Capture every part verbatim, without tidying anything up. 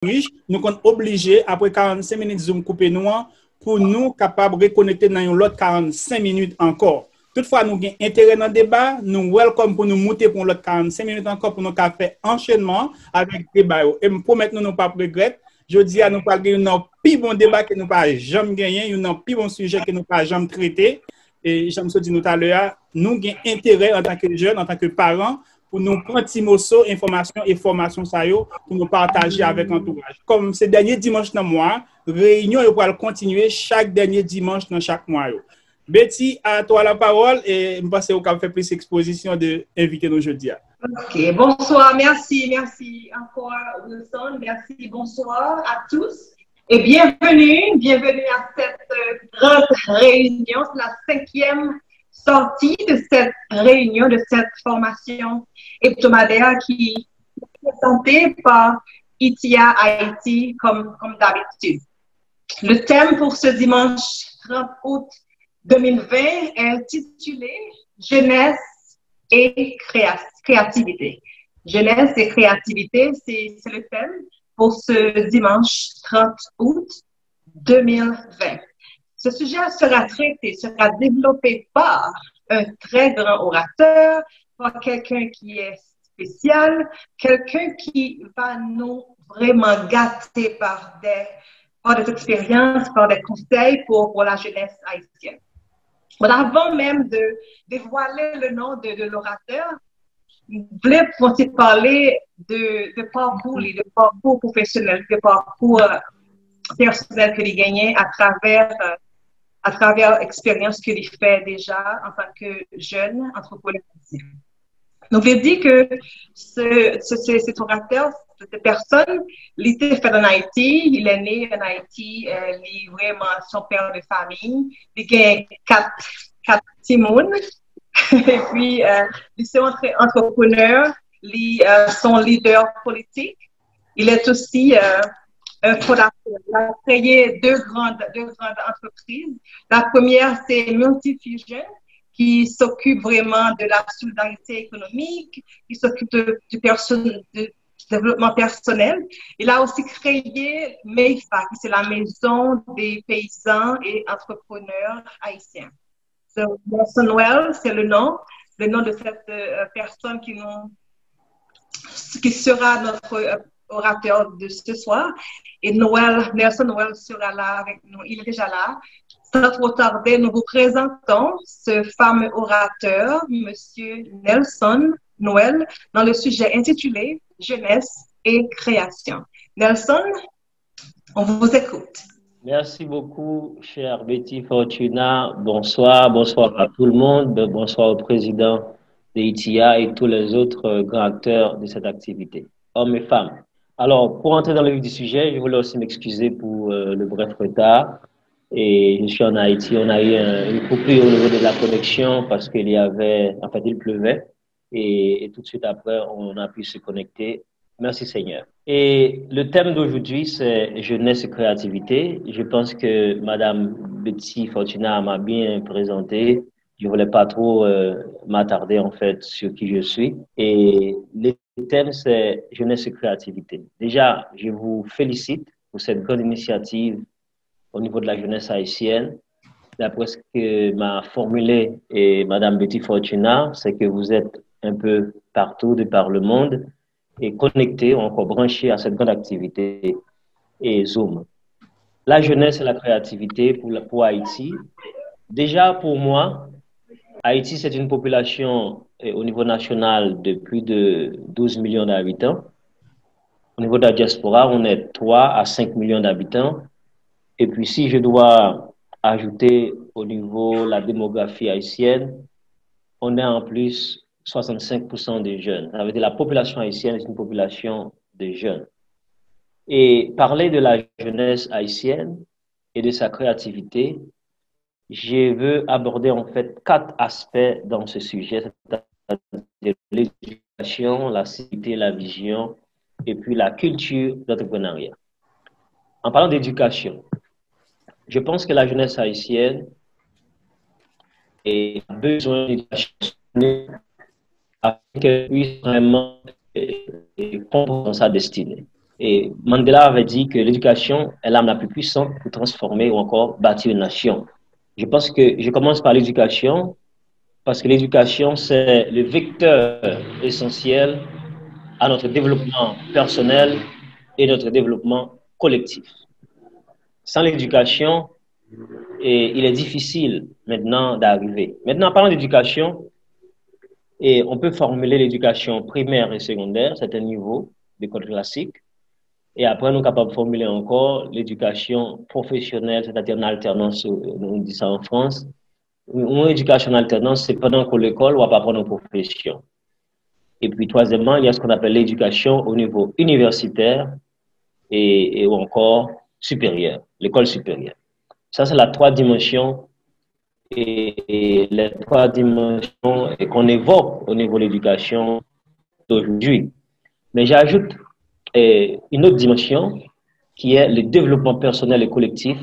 rich, nou konn oblije, apre karannsenk minit Zoom koupe nou an, pou nou kapab rekonekte nan yon lòt karannsenk minit ankò. Toutfwa nou gen enterè nan deba, nou welcome pou nou moute pou yon lòt karannsenk minit ankò pou nou ka fè anchenman avèk deba yo. E m pwomèt nou, nou p ap regrèt. Jodi a, nou pral gen youn nan pi bon deba ke nou pa janm genyen, youn nan pi bon sijè ke nou pa janm trete. E jan m sot di nou talè a, nou gen enterè antanke jèn, antanke paran, pou nou pran ti moso enfòmasyon e fòmasyon sa yo pou nou pataje avèk antouraj. Kòm se dènye dimanch nan mwa a, reyinyon yo pral kontinye chak dènye dimanch nan chak mwa yo. Betty, à toi la parole, e m panse ou kab fè plis ekspozisyon de envite nou jodi a. Ok, bonsoir, merci, merci encore Wilson, merci, bonsoir à tous et bienvenue, bienvenue à cette euh, grande réunion, c'est la cinquième sortie de cette réunion, de cette formation hebdomadaire qui est présentée par Itia Haïti comme, comme d'habitude. Le thème pour ce dimanche trente août deux mille vingt est intitulé Jeunesse et créa- créativité. Jeunesse et créativité, c'est c'est le thème pour ce dimanche trente août deux mille vingt. Ce sujet sera traité, sera développé par un très grand orateur, par quelqu'un qui est spécial, quelqu'un qui va nous vraiment gâter par des, par des expériences, par des conseils pour, pour la jeunesse haïtienne. Bon, avant même de dévoiler le nom de, de l'orateur, je voulais aussi parler de, de parcours, de parcours professionnel, de parcours euh, personnel que j'ai gagné à travers, euh, à travers l'expérience que j'ai fait déjà en tant que jeune entrepreneur. Nou vle di ke se, se, se, se orateur, se pèsonn, li te fèt an Ayiti, il est né en Haïti, euh, li vrèman son père de famille, li gen kat, kat timoun, epi euh, li se yon antreprenè, li euh, son lidè politik, il est aussi euh, un fondateur. Il a créé deux grandes, deux grandes entreprises. La première, c'est Multifusion, qui s'occupe vraiment de la solidarité économique, qui s'occupe de, de personnes, de développement personnel. Il a aussi créé MEIFA, qui c'est la maison des paysans et entrepreneurs haïtiens. So, Nelson Noël, c'est le nom, le nom de cette euh, personne qui nous, qui sera notre euh, orateur de ce soir. Et Noël, Nelson Noël sera là avec nous. Il est déjà là. Sans trop tarder, nous vous présentons ce fameux orateur, Monsieur Nelson Noël, dans le sujet intitulé Jeunesse et création. Nelson, on vous écoute. Merci beaucoup, chère Betty Fortuna. Bonsoir, bonsoir à tout le monde. Bonsoir au président de I T I A et tous les autres euh, grands acteurs de cette activité, hommes et femmes. Alors, pour entrer dans le vif du sujet, je voulais aussi m'excuser pour euh, le bref retard. Et je suis en Haïti, on a eu un, une coupure au niveau de la connexion parce qu'il y avait, en fait, il pleuvait. Et, et tout de suite après, on a pu se connecter. Merci Seigneur. Et le thème d'aujourd'hui, c'est jeunesse et créativité. Je pense que Madame Betty Fortuna m'a bien présenté. Je voulais pas trop euh, m'attarder en fait sur qui je suis. Et le thème, c'est jeunesse et créativité. Déjà, je vous félicite pour cette grande initiative au niveau de la jeunesse haïtienne. D'après ce que m'a formulé et Madame Betty Fortuna, c'est que vous êtes un peu partout de par le monde et connectés ou encore branchés à cette grande activité et Zoom. La jeunesse et la créativité pour, pour Haïti. Déjà pour moi, Haïti, c'est une population eh, au niveau national de plus de douze millions d'habitants. Au niveau de la diaspora, on est trois à cinq millions d'habitants. Et puis si je dois ajouter au niveau la démographie haïtienne, on a en plus soixante-cinq pour cent de jeunes. Ça veut dire la population haïtienne est une population de jeunes. Et parler de la jeunesse haïtienne et de sa créativité, je veux aborder en fait quatre aspects dans ce sujet, c'est-à-dire l'éducation, la civilité, la vision et puis la culture d'entrepreneuriat. En parlant d'éducation, je pense que la jeunesse haïtienne a besoin d'éducation afin qu'elle puisse vraiment euh, comprendre sa destinée. Et Mandela avait dit que l'éducation est l'arme la plus puissante pour transformer ou encore bâtir une nation. Je pense que je commence par l'éducation parce que l'éducation, c'est le vecteur essentiel à notre développement personnel et notre développement collectif. Sans l'éducation, et il est difficile maintenant d'arriver. Maintenant, en parlant d'éducation, et on peut formuler l'éducation primaire et secondaire, c'est un niveau d'école classique. Et après, nou kapab fòmile ankò ledikasyon pwofesyonèl, sètadi an altènans, nou di sa an Frans. Yon edikasyon an altènans, se pandan ke w lekòl, w ap aprann yon pwofesyon. Et puis, troisièmement, il y a ce qu'on appelle l'éducation au niveau universitaire et, et ou encore supérieur, l'école supérieure. Ça, c'est la trois dimensions et les trois dimensions qu'on évoque au niveau de l'éducation d'aujourd'hui. Mais j'ajoute euh, une autre dimension qui est le développement personnel et collectif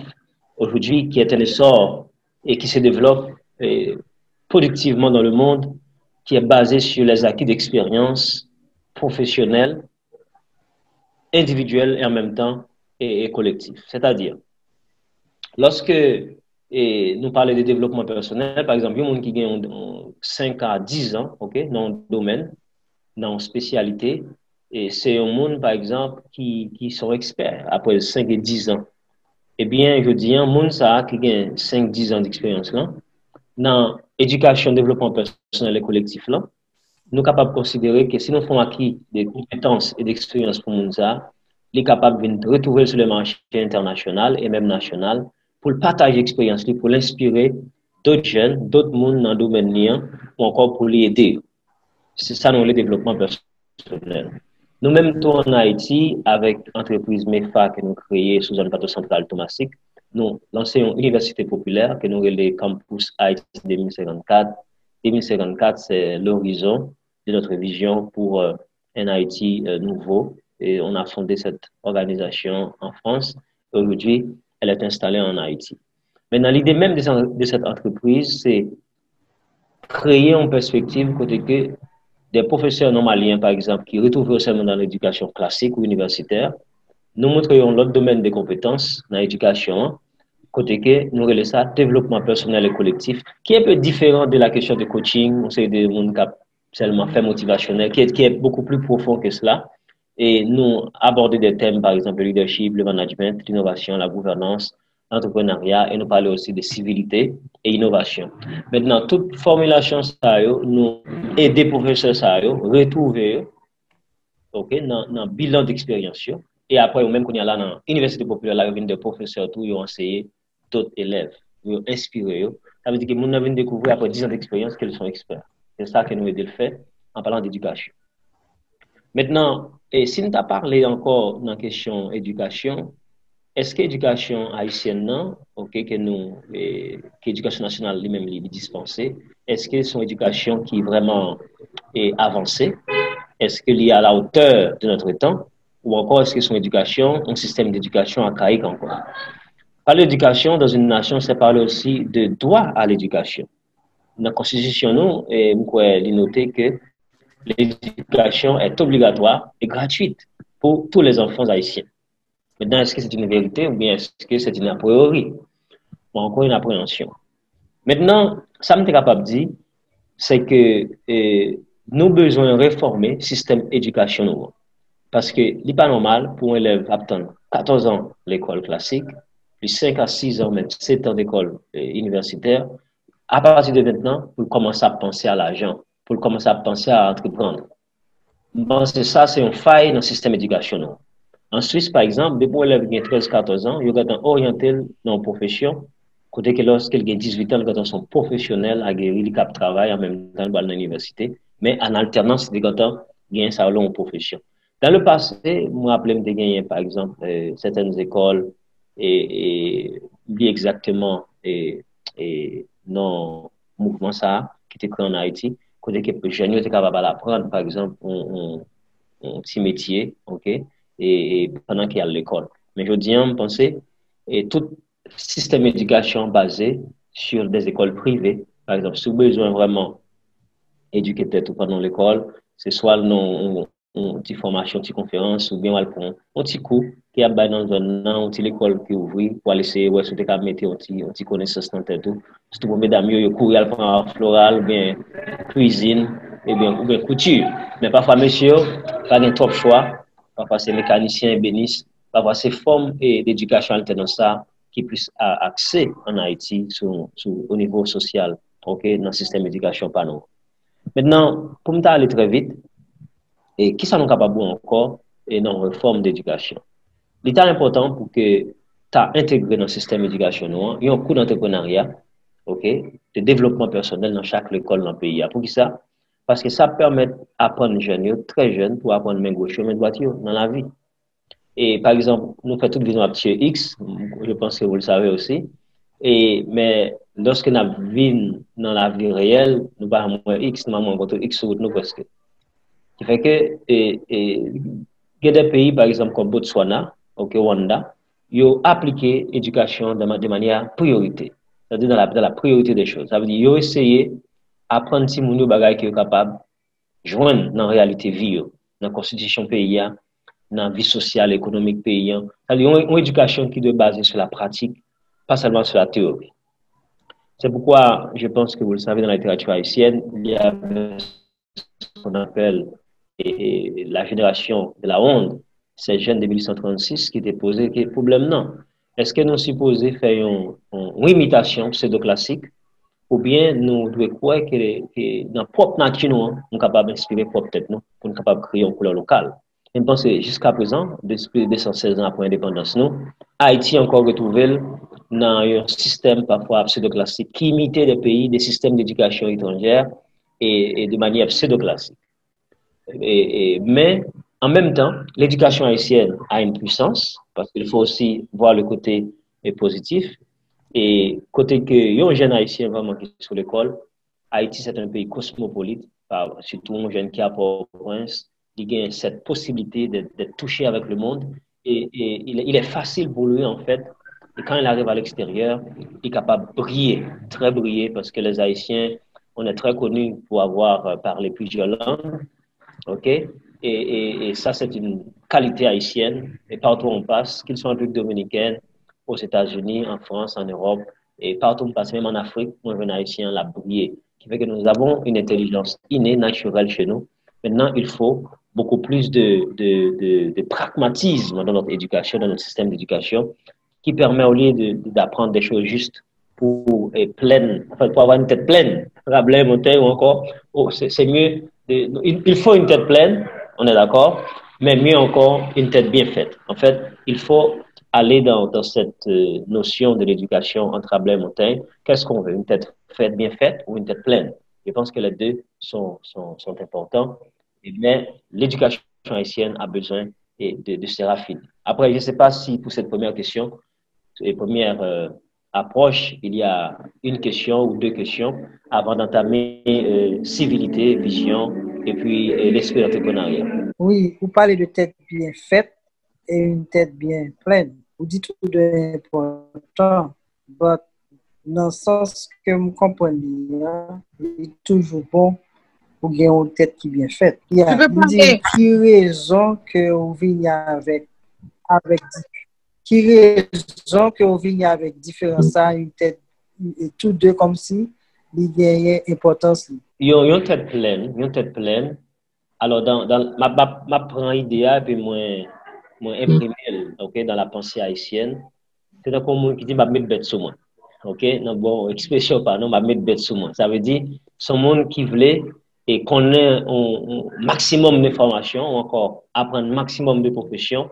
aujourd'hui, qui est un essor et qui se développe euh, productivement dans le monde, qui est basé sur les acquis d'expérience professionnelle, individuelle et en même temps et, et collective. C'est-à-dire, lorsque e nou pale de devlopman pèsonèl, pa egzanp, yon moun ki gen yon, yon senk a diz an, ok, nan yon domèn, nan yon espesyalite, e se yon moun, pa egzanp, ki, ki se yon ekspè apre senk e diz an. Ebyen, jodi an, moun sa a ki gen senk, diz an deksperyans lan, nan edikasyon devlopman pèsonèl e kolektif lan, nou kapab konsidere ke si nou fè yon aki de konpetans e deksperyans pou moun sa a, li kapab vin retwouve l sou le mache entènasyonal e menm nasyonal pou l pataje eksperyans li, pou l enspire dòt jèn, dòt moun nan domèn li an, ou ankò pou li ede yo. Se sa nou rele devlopman pèsonèl. Nou menm tou an Ayiti, avèk antrepriz mefa ke nou kreye sou zòn Plato Santral Tomasik, nou lanse yon inivèsite popilè ke nou rele Campus Haïti deux mille cinquante-quatre. Deux mille cinquante-quatre, c'est l'horizon de notre vision pour euh, un Haïti euh, nouveau. Et on a fondé cette organisation en France. Aujourd'hui, elle est installée en Haïti. Maintenant, l'idée même de, de cette entreprise, c'est créer une perspective côté que des professeurs normaliens, par exemple, qui retrouvent seulement dans l'éducation classique ou universitaire, nous montrons l'autre domaine de compétences dans l'éducation, côté que nous relèvons ça développement personnel et collectif, qui est un peu différent de la question de coaching, on sait des gens sèlman fè motivasyonèl, qui est, qui est beaucoup plus profond que cela. Et nous aborder des thèmes, par exemple, le leadership, le management, l'innovation, la gouvernance, l'entrepreneuriat, et nous parler aussi de civilité et innovation. Maintenant, toute formulation, ça, nous aider professeurs, ça, retrouver, ok, dans, dans bilan d'expérience. Et après, ou même qu'on y a là, dans l'université populaire, là, il y a des professeurs, tout, ils ont enseigné d'autres élèves, pou yo enspire yo. Sa vle di ke moun nan vin dekouvri apre diz an deksperyans ke l se yon ekspè. Se sa ke nou ede l fè an palan de edikasyon. Mentnan, e si n ta pale ankò nan kesyon edikasyon, èske edikasyon ayisyèn nan, ok, ke nou, e, ke edikasyon nasyonal li menm li, li dispanse, èske se yon edikasyon ki vrèman e, avanse? Èske li a la hauteur de notre temps? Ou ankò èske se yon edikasyon, yon sistèm d'edikasyon akayik ankò? Parler d'éducation dans une nation, c'est parler aussi de droit à l'éducation. Nan konstitisyon nou, e, m kwè li note ke l'éducation est obligatoire et gratuite pour tous les enfants haïtiens. Maintenant, est-ce que c'est une vérité ou bien est-ce que c'est une a priori? Ou encore une appréhension. Maintenant, sa m te kapab di, se ke e, nou bezwen refòme sistèm edikasyon nou an. Paske li pa nòmal pou yon elèv ap tann katòz an lekòl klasik, pi senk a sis an, menm sèt an lekòl e, inivèsitè, apati de mentnan, pou l kòmanse ap panse a lajan, pou l kòmanse ap panse a antreprann. M panse sa se yon fay nan sistèm edikasyon nou. An Swis, pa egzanp, depi yon elèv gen trèz, katòz an, yo gentan oryante l nan yon pwofesyon kote ke lòske l gen dizuit an, l gentan se yon pwofesyonèl ageri, li kab travay an menm tan l pral nan inivèsite, men an altènans, li gentan gen sa yo rele yon pwofesyon. Dans le passé, m raple m te genyen, pa egzanp, e, sètèn lekòl, e, e, m bliye egzakteman e, e, non mouvman sa a ki te kreye an Ayiti, kote ke jèn yo te kapab al aprann, pa egzanp, yon, yon, yon ti metye, ok, e, e pandan ke y al lekòl. Men jodi an, m panse, e tout sistèm edikasyon an baze sur des écoles privées. Pa egzanp, si w bezwen vrèman edike tèt ou pandan w lekòl, se swa nan yon yon ti fòmasyon, ti konferans, oubyen w al pran yon ti kou ke y ap bay nan zòn nan, yon ti lekòl ki ouvri, pou al eseye wè si w te ka mete yon ti, yon ti konesans nan tèt ou. Sitou pou medam yo, yo kouri al pran art floral, oubyen kwizin, oubyen, oubyen kouti. Men pafwa, mesye yo, pa gen twòp chwa. Pafwa, se mekanisyen, ebenis. Pafwa, se fòm e, edikasyon altènans sa ki plis a, akse ann Ayiti sou, sou, o nivo sosyal, oke, nan sistèm edikasyon pa nou. Mentnan, pou m ta ale trè vit, e kisa nou kapab wè ankò e nan refòm de edikasyon? Li ta enpòtan pou ke ta entegre nan sistèm edikasyon nou an yon kou d'antreprenarya, oke, de devlopman pèsonèl nan chak lekòl nan peyi a. Poukisa? Paske sa ap pèmèt aprann jèn yo, trè jèn, pou aprann men goch yo, men dwat yo nan lavi. E, pa egzanp, nou fè tout vi nou ap tcheke X, je pense que vous le savez aussi. E, men, lòske n ap vin nan lavi reyèl, nou pa janm wè X, nou pa janm rankontre X sou wout nou prèske. Ki fè ke, e, e, gen de peyi, pa egzanp, kòm Botswana, oke, Rwanda, yo aplike edikasyon de, de manyè priyorite. Sa vle di dans la, dans la priorité des choses. Sa vle di, yo eseye aprann timoun yo bagay ke yo kapab jwenn nan reyalite vi yo, nan konstitisyon peyi a, nan vi sosyal, ekonomik peyi an. Sa vle di, yon, yon edikasyon ki dwe baze sou la pratik, pa sèlman sou la théorie. C'est pourquoi je pense que, vous le savez, dans la littérature haïtienne, il y avait ce qu'on appelle, eh, la génération de la Wonde, ces jeunes de mil uit san trannsis ki te poze ke pwoblèm nan. Èske nou sipoze fè yon, yon imitasyon pseudoclassique, oubyen nou dwe kwè ke, ke nan pwòp nati nou an, nou kapab enspire pwòp tèt nou, pou nou kapab kreye yon koulè lokal? E m panse, jiskaprezan, de, de san sèz an apre endepandans nou, Ayiti ankò retwouve l nan yon sistèm pafwa pseudoclassique ki imite de peyi, de sistèm d'edikasyon etranjè e, e de manyè pseudoclassique. E, e, men, an menm tan, l'éducation haïtienne a une puissance, parce qu'il faut aussi voir le côté, eh, positif, e kote ke yon jèn ayisyen vrèman ki sou lekòl, Haïti, c'est un pays cosmopolite, pa, sitou yon jèn ki a Pòtoprens, li gen cette possibilité d'être, d'être touché avec le monde, et, et il, il est facile pour lui, en fait, et quand il arrive à l'extérieur, il est capable de briller, très briller, parce que les Haïtiens, on est très connus pour avoir, euh, parlé plusieurs langues, ok? Et, et, et ça, c'est une qualité haïtienne, et partout où on passe, qu'ils soient en République dominicaine, aux États-Unis, en France, en Europe, et partout où on passe, même en Afrique, mwen jwenn Ayisyen an, l ap briye. Qui fait que nous avons une intelligence innée, naturelle chez nous. Maintenant, il faut beaucoup plus de, de, de, de pragmatisme dans notre éducation, dans notre système d'éducation, qui permet au lieu de, de, d'apprendre des choses juste pour, eh, pleine, en fait, pour avoir une tête pleine, rablè montèy ou encore, oh, c'est, c'est mieux, de, il, il faut une tête pleine, on est d'accord, mais mieux encore, une tête bien faite. En fait, il faut aller dans, dans cette, euh, notion de l'éducation entre rablè montèy. Qu'est-ce qu'on veut? Une tête faite, bien faite ou une tête pleine? Je pense que les deux sont, sont, sont importants. Mais l'éducation haïtienne a besoin de, de, de se raffiner. Après, je ne sais pas si pour cette première question, et première, euh, approche, il y a une question ou deux questions avant d'entamer, euh, civilité, vision et puis, euh, l'esprit d'entrepreneuriat. Wi, ou pale de tèt byen fèt e yon tèt byen plèn. Ou di tou de enpòtan, but nan sans ke m konprann li an, li toujou bon pou gen yon tèt ki byen fèt. Yeah, m di, ki rezon ke ou vini avèk, avèk, ki rezon ke ou vini avèk diferans sa, yon tèt, tou de kòmsi li genyen enpòtans li? Yon, yon tèt plèn, yon tèt plèn. Alò, dan, dan, m ap, m ap, m ap pran ide a epi mwen, mwen enprime l, oke, dans la pensée haïtienne. Se tankou yon moun ki di, "M ap met bèt sou mwen." Oke? Nan bon ekspresyon pa nou, "M ap met bèt sou mwen." Sa vle di, se yon moun ki vle e konnen yon, yon maksimòm de enfòmasyon, ou ankò aprann maksimòm de pwofesyon,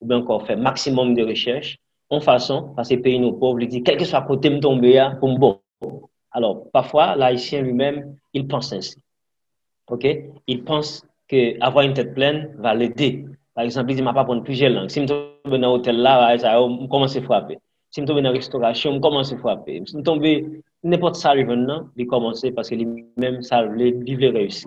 oubyen ankò fè maksimòm de rechèch, yon fason, paske peyi nou pòv, li di, "Kèlkeswa kote m tonbe a, pou m bon." Alò, pafwa, l'Haïtien lui-même, il pense ainsi. Ok? Il pense que avoir une tête pleine va l'aider. Pa egzanp, li di, "M ap aprann plizyè lang. Si m tonbe nan otèl la, bagay sa yo, m kòmanse frape. Si m tonbe nan restorasyon, m kòmanse frape. Si m tonbe nenpòt sa li jwenn nan, li kòmanse paske li menm sa l vle, li vle reyisi."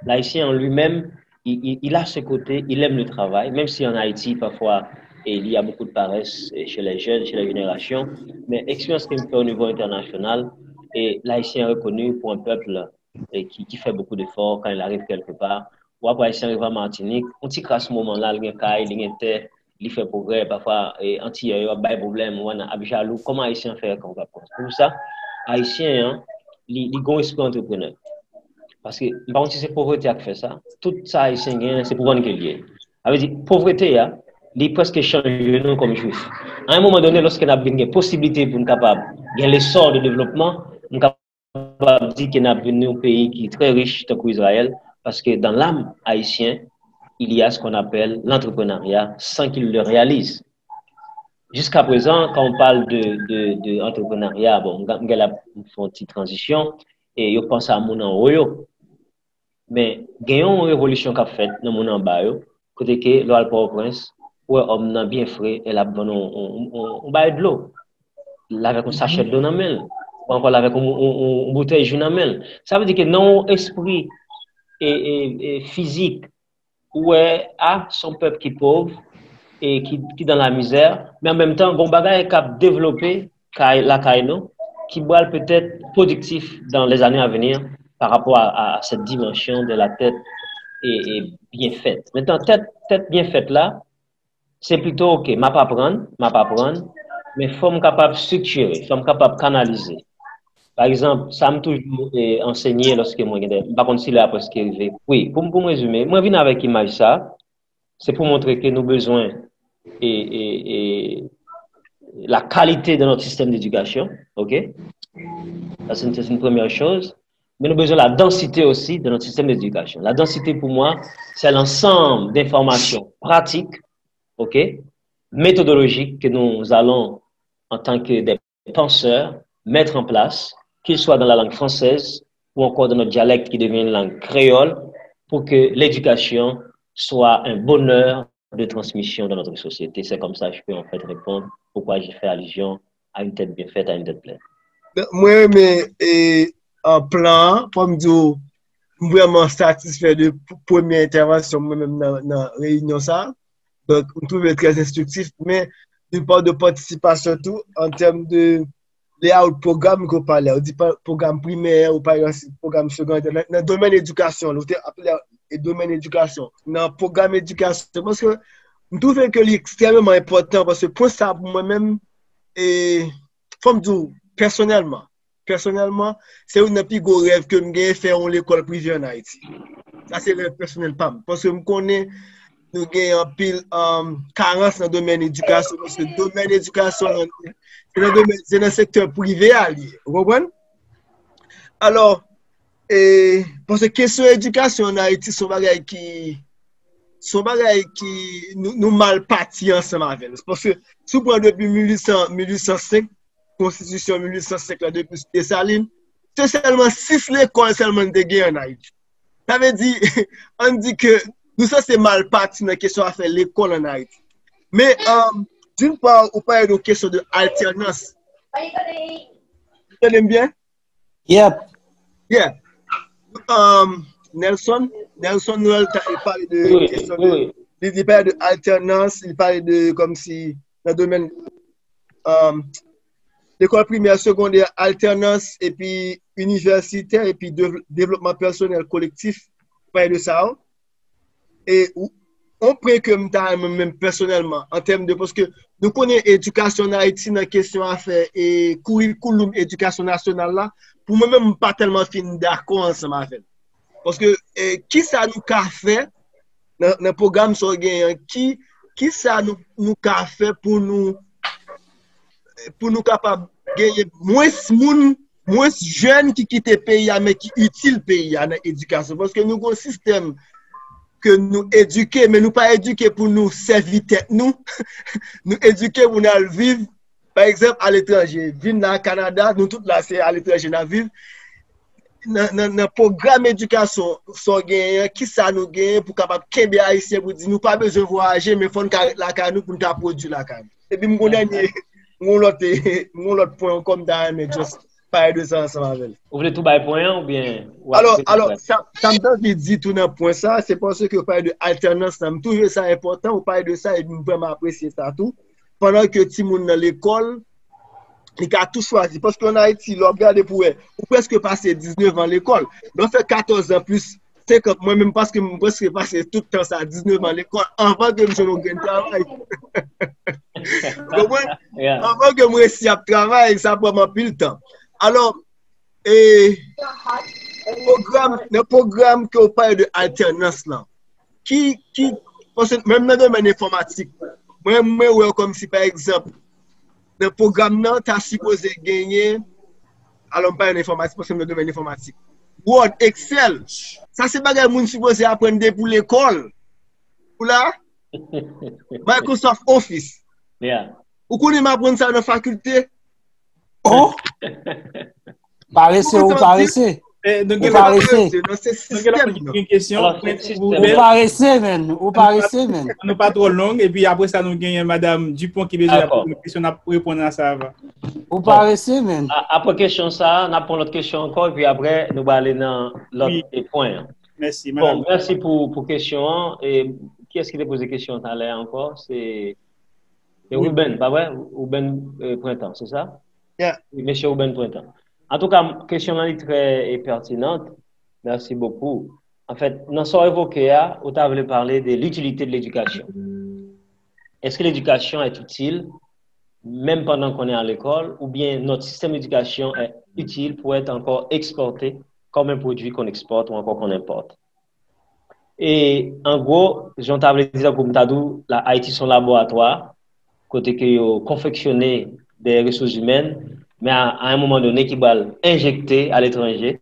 L'Haïtien en lui-même, il, il, il a ce côté, il aime le travail, même si en Haïti, parfois, et il y a beaucoup de paresse, eh, chez les jeunes, chez les générations, men eksperyans ke m fè o nivo entènasyonal, e l'Haïtien est reconnu pour un peuple, eh, qui, qui fait beaucoup d'efforts quand il arrive quelque part, w ap wè Ayisyen rive an Matinik, yon ti kras moman la, li gen kay, li gen tè, li fè pwogrè, pafwa, e, Antiyè yo ap bay pwoblèm, ou konprann, ap jalou. Kòman Ayisyen fè konn ap pran? Se pou sa, Ayisyen an, li, li gen yon espri antreprenè. Paske, m pa konn si se povrete a k fè sa, tout sa Ayisyen genyen, se pou vann ke l ye. Sa vle di, povrete a, li prèske chanje nou kòm Jwif. A yon moman done, lòske n ap vin gen posiblite pou n kapab gen lesò de devlopman, m kapab di ke n ap vin yon peyi ki trè rich, tankou Izrayèl, paske dans l'âme haïtienne, il y a ce qu'on appelle l'entrepreneuriat sans qu'il le réalise. Jusqu'à présent, quand on parle de, de, de entrepreneuriat, bon, m gen la fè yon ti tranzisyon, e yo panse a moun anwo yo. Men, gen yon revolisyon k ap fèt nan moun anba yo, kote ke lè w al Pòtoprens, ou wè òm nan byen fre, e l ap vann yon, yon, yon, yon bagay dlo. L avèk yon sachè dlo nan men l, ou ankò l avèk yon, yon, yon, yon boutèy ji nan men l. Sa vle di ke nan yon espri e, e, e fizik, ou wè, a, se yon pèp ki pòv e ki, ki dan lamizè, men an menm tan, gen yon bagay k ap devlope kay, lakay nou, ki pral petèt pwodiktif dans les années à venir par rapport à, à, à cette dimension de la tête et, et bien faite. Mentnan, tèt, tèt byen fèt la, se plito, oke, m ap aprann, m ap aprann, men fò m kapab estriktire, fò m kapab kanalize. Pa egzanp, sa m toujou e, ansenye lòske mwen gen de, m pa konn si lè a prèske rive. Wi, pou, m- pou m rezime, mwen vin avèk imaj sa, se pou montre ke nou bezwen e, e, e, la qualité de notre système d'éducation, ok? Ça, c'est une, c'est une première chose. Mais nous besoin la densité aussi de notre système d'éducation. La densité, pour moi, c'est l'ensemble d'informations pratiques, ok, méthodologiques que nous allons, en tant que des penseurs, mettre en place, qu'il soit dans la langue française ou encore dans notre dialecte qui devient une langue créole, pour que l'éducation soit un bonheur de transmission dans notre société. C'est comme ça que je peux en fait répondre pourquoi j'ai fait allusion à une tête bien faite, à une tête pleine. Donk, mwen renmen e, an plan an, fò m di w, m vrèman satisfè de p- premye entèvansyon mwen menm nan, nan reyinyon sa. Donk, m twouve l trè enstriktif, men d'une part de participation tou, an tèm de layout pwogram ke w pale a. Ou di pa- pwogram primè, ou pale ansi pwogram segondè. Nan, nan domèn edikasyon, ou te apele e domèn edikasyon. Nan pwogram edikasyon, paske m twouve ke li ekstrèmeman enpòtan, paske pwen sa pou mwen menm, e fò m di w, pèsonèlman, pèsonèlman, se youn nan pi gwo rèv ke m genyen, fè yon lekòl prive ann Ayiti. Sa se rèv pèsonèl pa m. Paske m konnen nou gen anpil um, karans nan domèn edikasyon, paske domèn edikasyon, se nan, domèn, se nan sektè prive a li ye. Ou konprann? Alò, e, paske kesyon edikasyon ann Ayiti se yon bagay ki, se yon bagay ki nou, nou mal pati ansanm avè l. Paske si w pran depi mil uit san, mil uit san senk, konstitisyon mil uit san senk la, depi sou Desalin, se sèlman sis lekòl sèlman n te gen ann Ayiti. Sa vle di, ann di ke nou sanse mal pati nan kesyon afè lekòl ann Ayiti. Men, um, d'une part, ou pale de kesyon de altènans. Ou tande m byen? Yep. Yeah. Um, Nelson, Nelson Noël ta, li pale de Wi, kesyon wi, de, wi. li, li pale de altènans, li pale de kòmsi nan domèn um, lekòl primè, segondè, altènans, epi inivèsitè, epi dev- devlopman pèsonèl kolektif, pale de sa. E ou- yon pwen ke m ta renmen menm pèsonèlman, an tèm de, paske nou konnen edikasyon ann Ayiti nan kesyon afè e kourikouloum edikasyon nasyonal la, pou mwen menm, m pa tèlman fin dakò ansanm avè l. Paske e, kisa nou ka fè nan, nan pwogram sa w genyen an, ki, kisa nou, nou ka fè pou nou, pou nou kapab genyen mwens moun, mwens jèn ki kite peyi a, men ki itil peyi a nan edikasyon. Paske nou gen yon sistèm ke nou edike, men nou pa edike pou nou sèvi tèt nou. Nou edike pou n al viv, pa egzanp, aletranje. Vin la Kanada, nou tout la, se aletranje n ap viv. Nan, nan, nan pwogram edikasyon sa w genyen an, kisa nou genyen pou kapab kenbe Ayisyen pou di nou pa bezwen vwayaje, men fò n ka ret lakay nou pou n ka pwodui lakay nou. Epi m gon dènye, m gon lòt, m gon lòt pwen ankò m ta renmen just pale de sa ansanm avè l. Ou vle tou bay pwen an oubyen w ap Alò, rete alò, prè? Sa, sa m te anvi di tou nan pwen sa, se paske w pale de altènans lan. M twouve sa enpòtan, ou pale de sa, epi m vrèman apresye sa tou. Pandan ke timoun nan lekòl, li ka tou chwazi. Paske ann Ayiti, lè w ap gade pou wè, ou prèske pase diznèf an lekòl. Lè w fè katòz an plis senkant, mwen menm, paske m prèske pase tout tan sa, diznèf an lekòl, anvan ke m jwenn yon grenn travay. Ou konprann? Anvan ke m resi ap travay, sa pran m anpil tan. Alò, e, pwogram, nan pwogram ke w pale de altènans lan, ki, ki, paske menm nan domèn enfòmatik, mwen, mwen wè kòmsi, pa egzanp, nan pwogram nan, ta sipoze genyen, alò, m pa nan enfòmatik, paske m nan domèn enfòmatik. Word, Excel, sa se bagay moun sipoze aprann depi lekòl. Ou la? Microsoft Office. Ou konnen m aprann sa nan fakilte? Oh! Parese, ou parese. Eh, nou Ou gen parese. Non, se sistèm nan. Gen kesyon. Alors, c'est Pou le Ou Ruben, parese, menn. Ou parese, menn. nou pa twò long, epi apre sa, nou genyen Madanm Dupont ki bezwen D'accord. poze yon kesyon, n ap reponn a sa avan. Ou parese, menn. A- Apre kesyon sa, n ap pran lòt kesyon ankò, epi apre, nou va ale nan lòt Wi. e pwen an. Mèsi, Bon, Madanm. mèsi pou, pou kesyon an. E kiyès ki te poze kesyon talè ankò? Se se Ruben, pa vre? Ruben eh, Printan, se sa? Yeah. Wi, mesye Ruben Printan. Antouka, kesyon lan li trè eh, pètinan. Merci beaucoup. Anfèt, nan sa w evoke a, ou ta vle pale de l'utilité de l'éducation. Est-ce que l'éducation est utile, même pendant qu'on est à l'école, ou bien notre système d'éducation est utile pour être encore exporté comme un produit qu'on exporte ou encore qu'on importe? E an gwo, jan w ta vle di, tankou m ta di w, la, Ayiti se yon laboratwa, kote ke yo konfeksyone de resous imèn, men a, a yon moman done ki pral enjekte aletranje,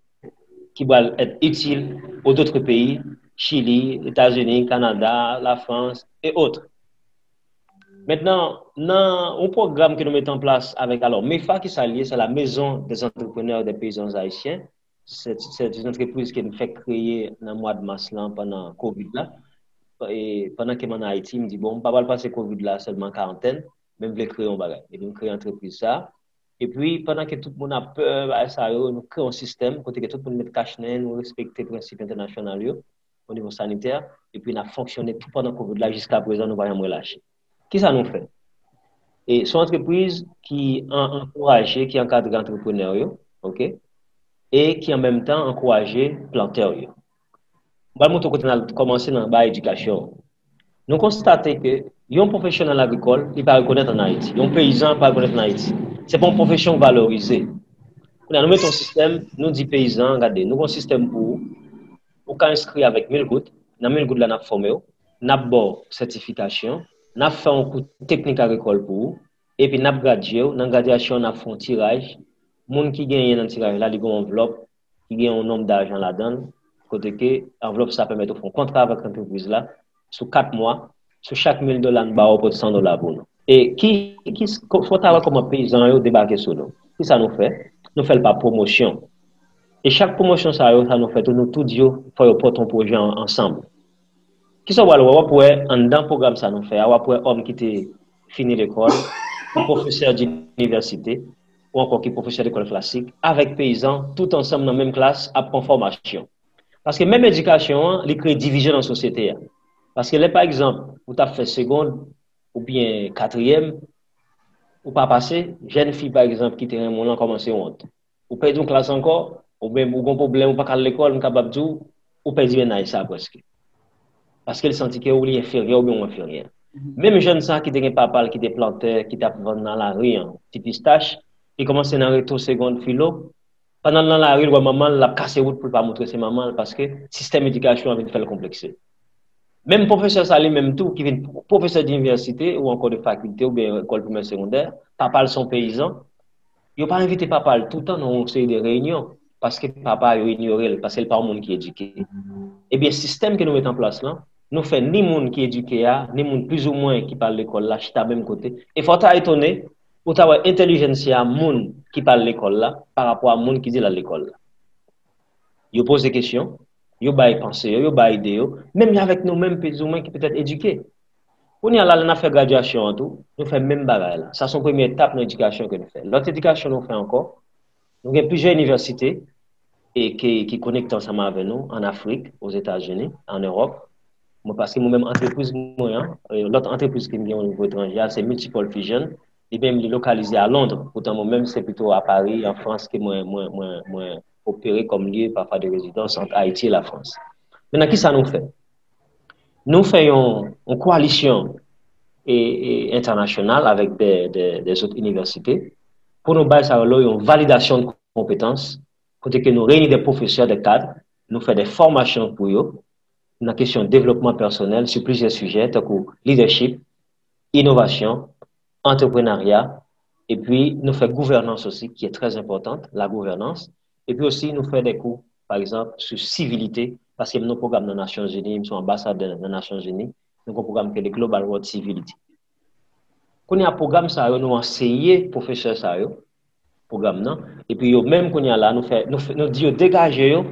ki pral et itil o dotre peyi, Chili, Etazini, Kanada, Lafrans, e otre. Mentnan, nan yon pwogram ke nou mete an plas avèk, alò, mefa, ki sa l ye, se la Maison des Entrepreneurs des Paysans Haïtiens. Se se yon antrepriz ke n fèk kreye nan mwa mas lan pandan kovid la. E pandan ke m ann Ayiti, m di, bon, m pa pral pase kovid la sèlman karantèn, men m vle kreye yon bagay. Epi m kreye antrepriz sa. Epi, pandan ke tout moun ap pè bagay sa yo, nou kreye yon sistèm kote ke tout moun met kach nen, nou respekte prensip entènasyonal yo o nivo sanitè, epi n ap fonksyone tou pandan kovid la, jiska prezan, nou pa janm relache. Kisa nou fè? E se yon antrepriz ki an- ankouraje, ki ankadre antreprenè yo, oke? E ki an menm tan ankouraje plantè yo. M pral montre w kote n al kòmanse nan bay edikasyon. Nou konstate ke yon pwofesyonèl agrikòl, li pa rekonèt ann Ayiti. Yon peyizan pa rekonèt ann Ayiti. Se pa yon pwofesyon k valorize. Kounye a, nou mete yon sistèm, nou di peyizan, gade, nou gen yon sistèm pou ou, ou ka enskri avèk mil goud, nan mil goud la, n ap fòme w, n ap ba w sètifikasyon, n ap fè yon kou teknik agrikòl pou ou, epi n ap gradye w, nan gradyasyon, n ap fè yon tiraj, moun ki genyen nan tiraj la, li gen yon anvlòp, ki gen yon nonb dajan ladan l, kote ke anvlòp sa pèmèt ou fè yon kontra avèk antrepriz la, sou kat mwa, sou chak mil dola n ba w, pote san dola pou nou. E ki, ki, fò ta wè kòman peyizan yo debake sou nou. Kisa nou fè? Nou fè l pa pwomosyon. E chak pwomosyon sa yo, sa nou fè tou, nou tou di yo, fò yo pote yon pwojè an- ansanm. Kisa w pral wè? W ap wè anndan pwogram sa nou fè a, w ap wè òm ki te fini lekòl, ki pwofesè dinivèsite, ou ankò ki pwofesè lekòl klasik, avèk peyizan, tout ansanm nan menm klas, ap pran fòmasyon. Paske menm edikasyon an, li kreye divizyon nan sosyete a. Paske lè, pa egzanp, ou t ap fè segond oubyen katriyèm, ou pa pase, jèn fi, pa egzanp, ki te renmen w lan kòmanse wont. Ou pèdi yon klas ankò, oubyen ou gen pwoblèm, ou pa ka al lekòl, m kapab di w, ou pèdi mennaj sa prèske. Paske l santi ke ou li enferyè oubyen ou enferyè. Menm jèn sa ki te gen papa l ki te plantè, ki t ap vann nan lari an, ti pistach, li kòmanse nan reto segond filo, pandan l nan lari, l wè manman l, l ap kase wout pou l pa montre se manman l, paske sistèm edikasyon an vin fè l konplekse. Menm pwofesè sa li menm tou, ki vin pwofesè dinivèsite ou ankò de fakilte oubyen lekòl primè segondè, papa l se yon peyizan, yo pa envite papa l toutan nan yon seri de reyinyon, paske papa yo inyore l, paske l pa yon moun ki edike. Ebyen, sistèm ke nou mete an plas lan, nou fè ni moun ki edike a, ni moun plizoumwen ki pa al lekòl la, chita menm kote. E fò w ta etone, ou ta wè entèlijensya moun ki pa al lekòl la, pa rapò a moun ki di l al lekòl la. Yo poze kesyon, yo bay panse yo, yo bay ide yo, menm jan avèk nou menm, plizoumwen, ki petèt edike. Kounye a la, lè n ap fè gradyasyon an tou, nou fè menm bagay la. Sa se yon premye etap nan edikasyon ke nou fè. Lòt edikasyon nou fè ankò, nou gen plizyè inivèsite e ki, ki konekte ansanm avè nou ann Afrik, Ozetazini, ann Ewòp. Mwen, paske mwen menm, antrepriz mwen an, e, lòt antrepriz ke m gen o nivo etranje a, se Multipole Fusion. Li menm, li lokalize a Londres. Poutan, mwen menm, se pito a Paris, an Frans, ke mwen, mwen, mwen, mwen opere kòm lye pafwa de rezidans ant Ayiti e Lafrans. Mentnan, kisa nou fè? Nou fè yon, yon koalisyon e, e entènasyonal avèk de, de, de zòt inivèsite pou nou bay sa yo yon validasyon de konpetans, kote ke nou reyini de pwofesè, de kad, nou fè de fòmasyon pou yo nan kesyon devlopman pèsonèl sou plizyè sijè, tankou leadership, inovasyon, antreprenarya, epi nou fè gouvènans osi, ki est très importante, la gouvènans, epi osi nou fè de kou, pa egzanp, sou sivilite, paske m nan pwogram nan Nasyonzini, m se yon anbasadè nan Nasyonzini, nou gen yon pwogram ke le Global World Civility. Kounye a, pwogram sa yo, nou anseye pwofesè sa yo, pwogram nan, epi yo menm kounye a la, nou fè, nou fè, nou di yo degaje yo,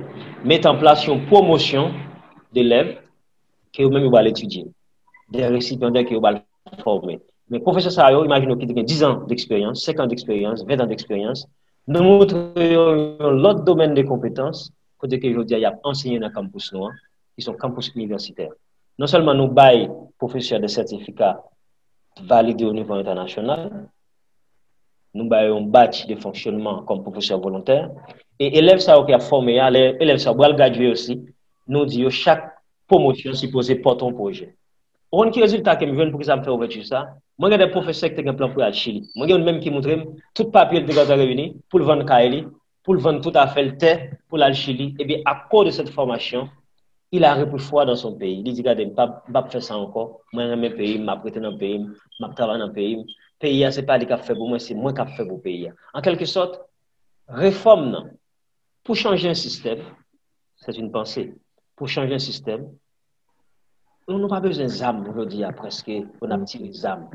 mete an plas yon pwomosyon delèv ke yo menm yo pral etidye, de resipyandè ke yo pral fòme. Men pwofesè sa yo, imajine w ki te gen diz an deksperyans, senk an deksperyans, ven an deksperyans, nou montre yo yon lòt domèn de konpetans, kote ke jodi a y ap ansenye nan kanpous nou an, ki se yon kanpous inivèsitè. Non sèlman nou bay pwofesè de sètifika valide o nivo entènasyonal, nou bay yon badge de fonctionnement comme professeur volontaire, e elèv sa yo ki ap fòme a, lè elèv sa yo pral gradye osi, nou di yo chak pwomosyon sipoze pote yon pwojè. Ou konn ki rezilta ke m jwenn, poukisa m fè ouvèti sa? Mwen gen de pwofesè ki te gen plan pou y al Chili. Mwen gen youn menm ki montre m tout papye l te gentan reyini pou l vann kay li, pou l vann tout afè l, tè, pou l al Chili. Ebyen, à cause de cette formation, il a repris foi dans son pays. Li di, "Gade, m p ap, m p ap fè sa ankò. Mwen renmen peyi m, m ap rete nan peyi m, m ap travay nan peyi m. Peyi a, se pa li k ap fè pou mwen, se mwen k ap fè pou peyi a." An kèlke sòt, refòm nan, pou chanje yon sistèm, c'est une pensée. Pou chanje yon sistèm, nou, nou pa bezwen zam jodi a, prèske, pou n ap tire zam.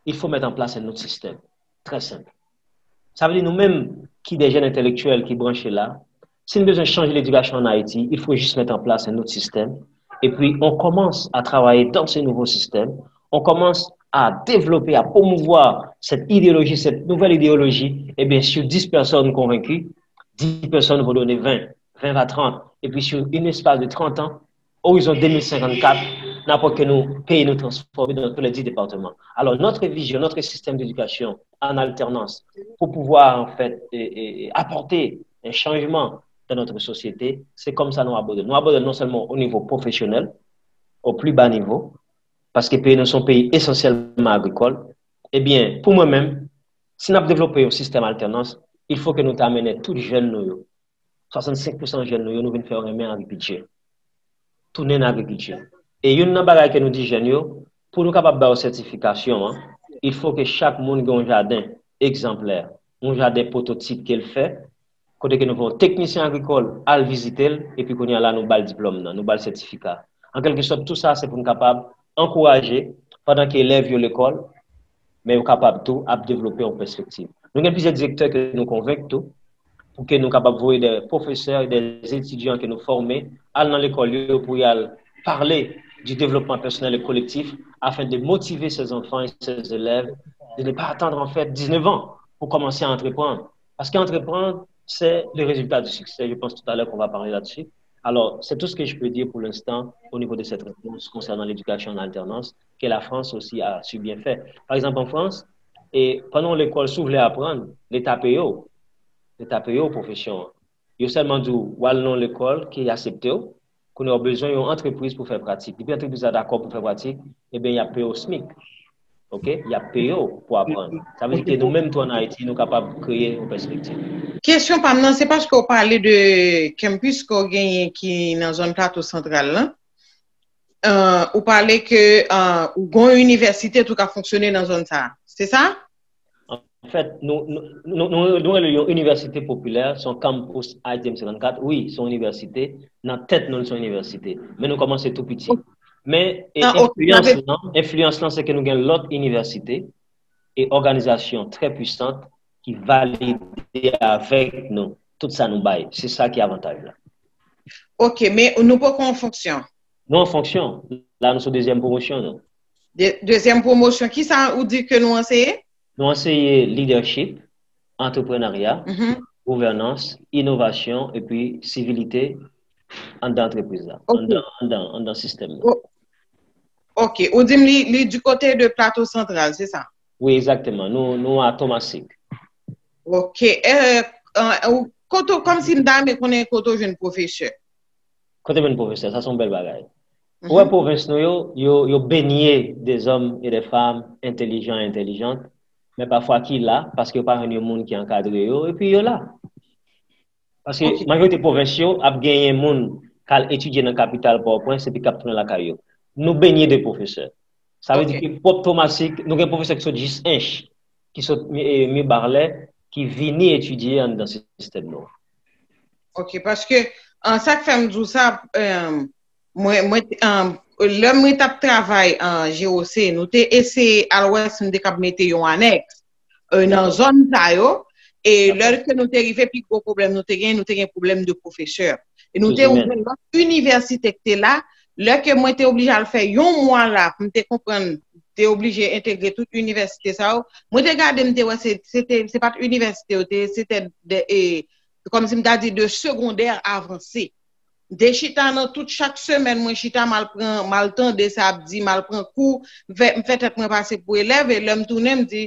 Il faut mettre en place un autre système. Très simple. Sa vle di nou menm ki de jèn entèlektyèl ki branche la, si n bezwen chanje ledikasyon an Ayiti, il faut juste mettre en place un autre système. Et puis, on commence à travailler dans ce nouveau système. On commence à développer, à promouvoir cette idéologie, cette nouvelle idéologie. Eh bien, sur dix personnes convaincues, dix personnes vont donner vingt, vingt va trente. Et puis, sur un espace de trente ans, horizon deux mille cinquante-quatre, n ap wè ke nou, peyi nou transfòme dans tous les dix départements. Alors, notre vision, notre système d'éducation en alternance, pour pouvoir, en fait, et, et, et apporter un changement dans notre société, c'est comme ça nou abòde. Nou abòde non sèlman o nivo pwofesyonèl, o pli ba nivo, paske peyi nou se yon peyi esansyèlman agrikòl. Ebyen, pou mwen menm, si n ap devlope yon sistèm altènans, il faut que nou ta mennen tout jèn nou yo, swasannsenk pousan jèn nou yo, nou vin fè yo renmen agrikilti. Tounen nan agrikilti. E youn nan bagay ke nou di jèn yo, pou nou kapab ba yo sètifikasyon an, il faut que chak moun gen yon jaden egzanplè, yon jaden pwototip ke l fè, kote ke nou fè yon teknisyen agrikòl al vizite l, epi kounye a la nou ba l diplòm nan, nou ba l sètifika. An kèlke sòt, tou sa se pou n kapab ankouraje, pandan ke elèv yo lekòl, men yo kapab tou ap devlope yon pèspektiv. Nou gen plizyè direktè ke nou konvenk tou, pou ke nou kapab voye de pwofesè, de etidyan ke nou fòme, al nan lekòl yo pou y al parler du développement personnel et collectif afin de motiver ces enfants et ces élèves de ne pas attendre en fait dix-neuf ans pour commencer à entreprendre. Parce qu'entreprendre, c'est le résultat du succès. Je pense tout à l'heure qu'on va parler là-dessus. Alors, c'est tout ce que je peux dire pour l'instant au niveau de cette réponse concernant l'éducation en alternance, que la France aussi a su bien faire. Par exemple, en France, e pandan w lekòl, si w vle aprann, Leta peye w. Leta peye w pwofesyon an. Yo sèlman di w, w al nan yon lekòl ke y aksepte w, kounye a w bezwen yon antrepriz pou fè pratik. Depi antrepriz la dakò pou fè pratik, ebyen, y ap peye w smic. Oke? Y ap peye w pou aprann. Sa vle di ke nou menm tou ann Ayiti, nou kapab kreye yon pèspektiv. Kesyon pa m nan, se paske w pale de campus ke w genyen ki nan zòn Plato Santral lan. Euh, ou pale ke, euh, ou gen yon inivèsite tou k ap fonksyone nan zòn sa a. Se sa? Anfèt, nou, nou, nou, nou, nou rele l yon inivèsite popilè, se yon campus I T M senkannkat. Wi, se yon inivèsite. Nan tèt nou, l se yon inivèsite. Men nou kòmanse tou piti. Men, e, ah, ok, enfliyans lan, enfliyans lan, se ke nou gen lòt inivèsite e òganizasyon trè pwisant ki valide avèk nou tout sa nou bay. Se sa ki avantaj la. Ok, men nou poko an fonksyon? Nou an fonksyon. La, nou sou dezyèm pwomosyon, nou. De-, dezyèm pwomosyon, kisa ou di ke nou anseye? Nou anseye leadership, antreprenarya, mhm, gouvènans, inovasyon, epi sivilite anndan antrepriz la, ok, anndan, anndan, anndan sistèm nan. O-, ok, ou di m li, li du côté de Plato Santral, se sa? Wi, egzakteman. Nou, nou a Thomasig. Ok. Euh, euh, ou, kote w, kòmsi m ta renmen konnen kote w jwenn pwofesè. Kote menm pwofesè, sa se yon bèl bagay. Ou wè pwovens nou yo, yo, yo benye de zòm e de fanm entèlijan, entèlijant, men pafwa ki la, paske yo pa jwenn yon moun ki ankadre yo, epi yo la. Paske majorite pwovens yo ap genyen moun k al etidye nan kapital Pòtoprens epi k ap tounen lakay yo. Nou benye de pwofesè. Sa vle di ke pwòp Tomasik, nou gen pwofesè ki sot jis Ench, ki sot Mibalè, ki vini etidye anndan sistèm nou. Ok, paske an sa k fè m di w sa, mwen, mwen, lè mwen t ap travay an G O C, nou te eseye al wè si nou te kab mete yon anèks nan zòn sa yo, e lè ke nou te rive, pi gwo pwoblèm nou te gen, nou te gen pwoblèm de pwofesè. E nou te ouvè lòt inivèsite ki te la, lè ke mwen te oblije al fè yon mwa la, pou m te konprann, te oblije entegre tout inivèsite sa yo, mwen te gade, m te wè se, se te, se pa t inivèsite yo te, se te de, e, kòmsi m ta di de segondè avanse. M te chita nan tout, chak semèn mwen chita, m al pran, m al tande sa ap di, m al pran kou, m fè, m fè tèt mwen pase pou elèv, e lè m tounen, m di,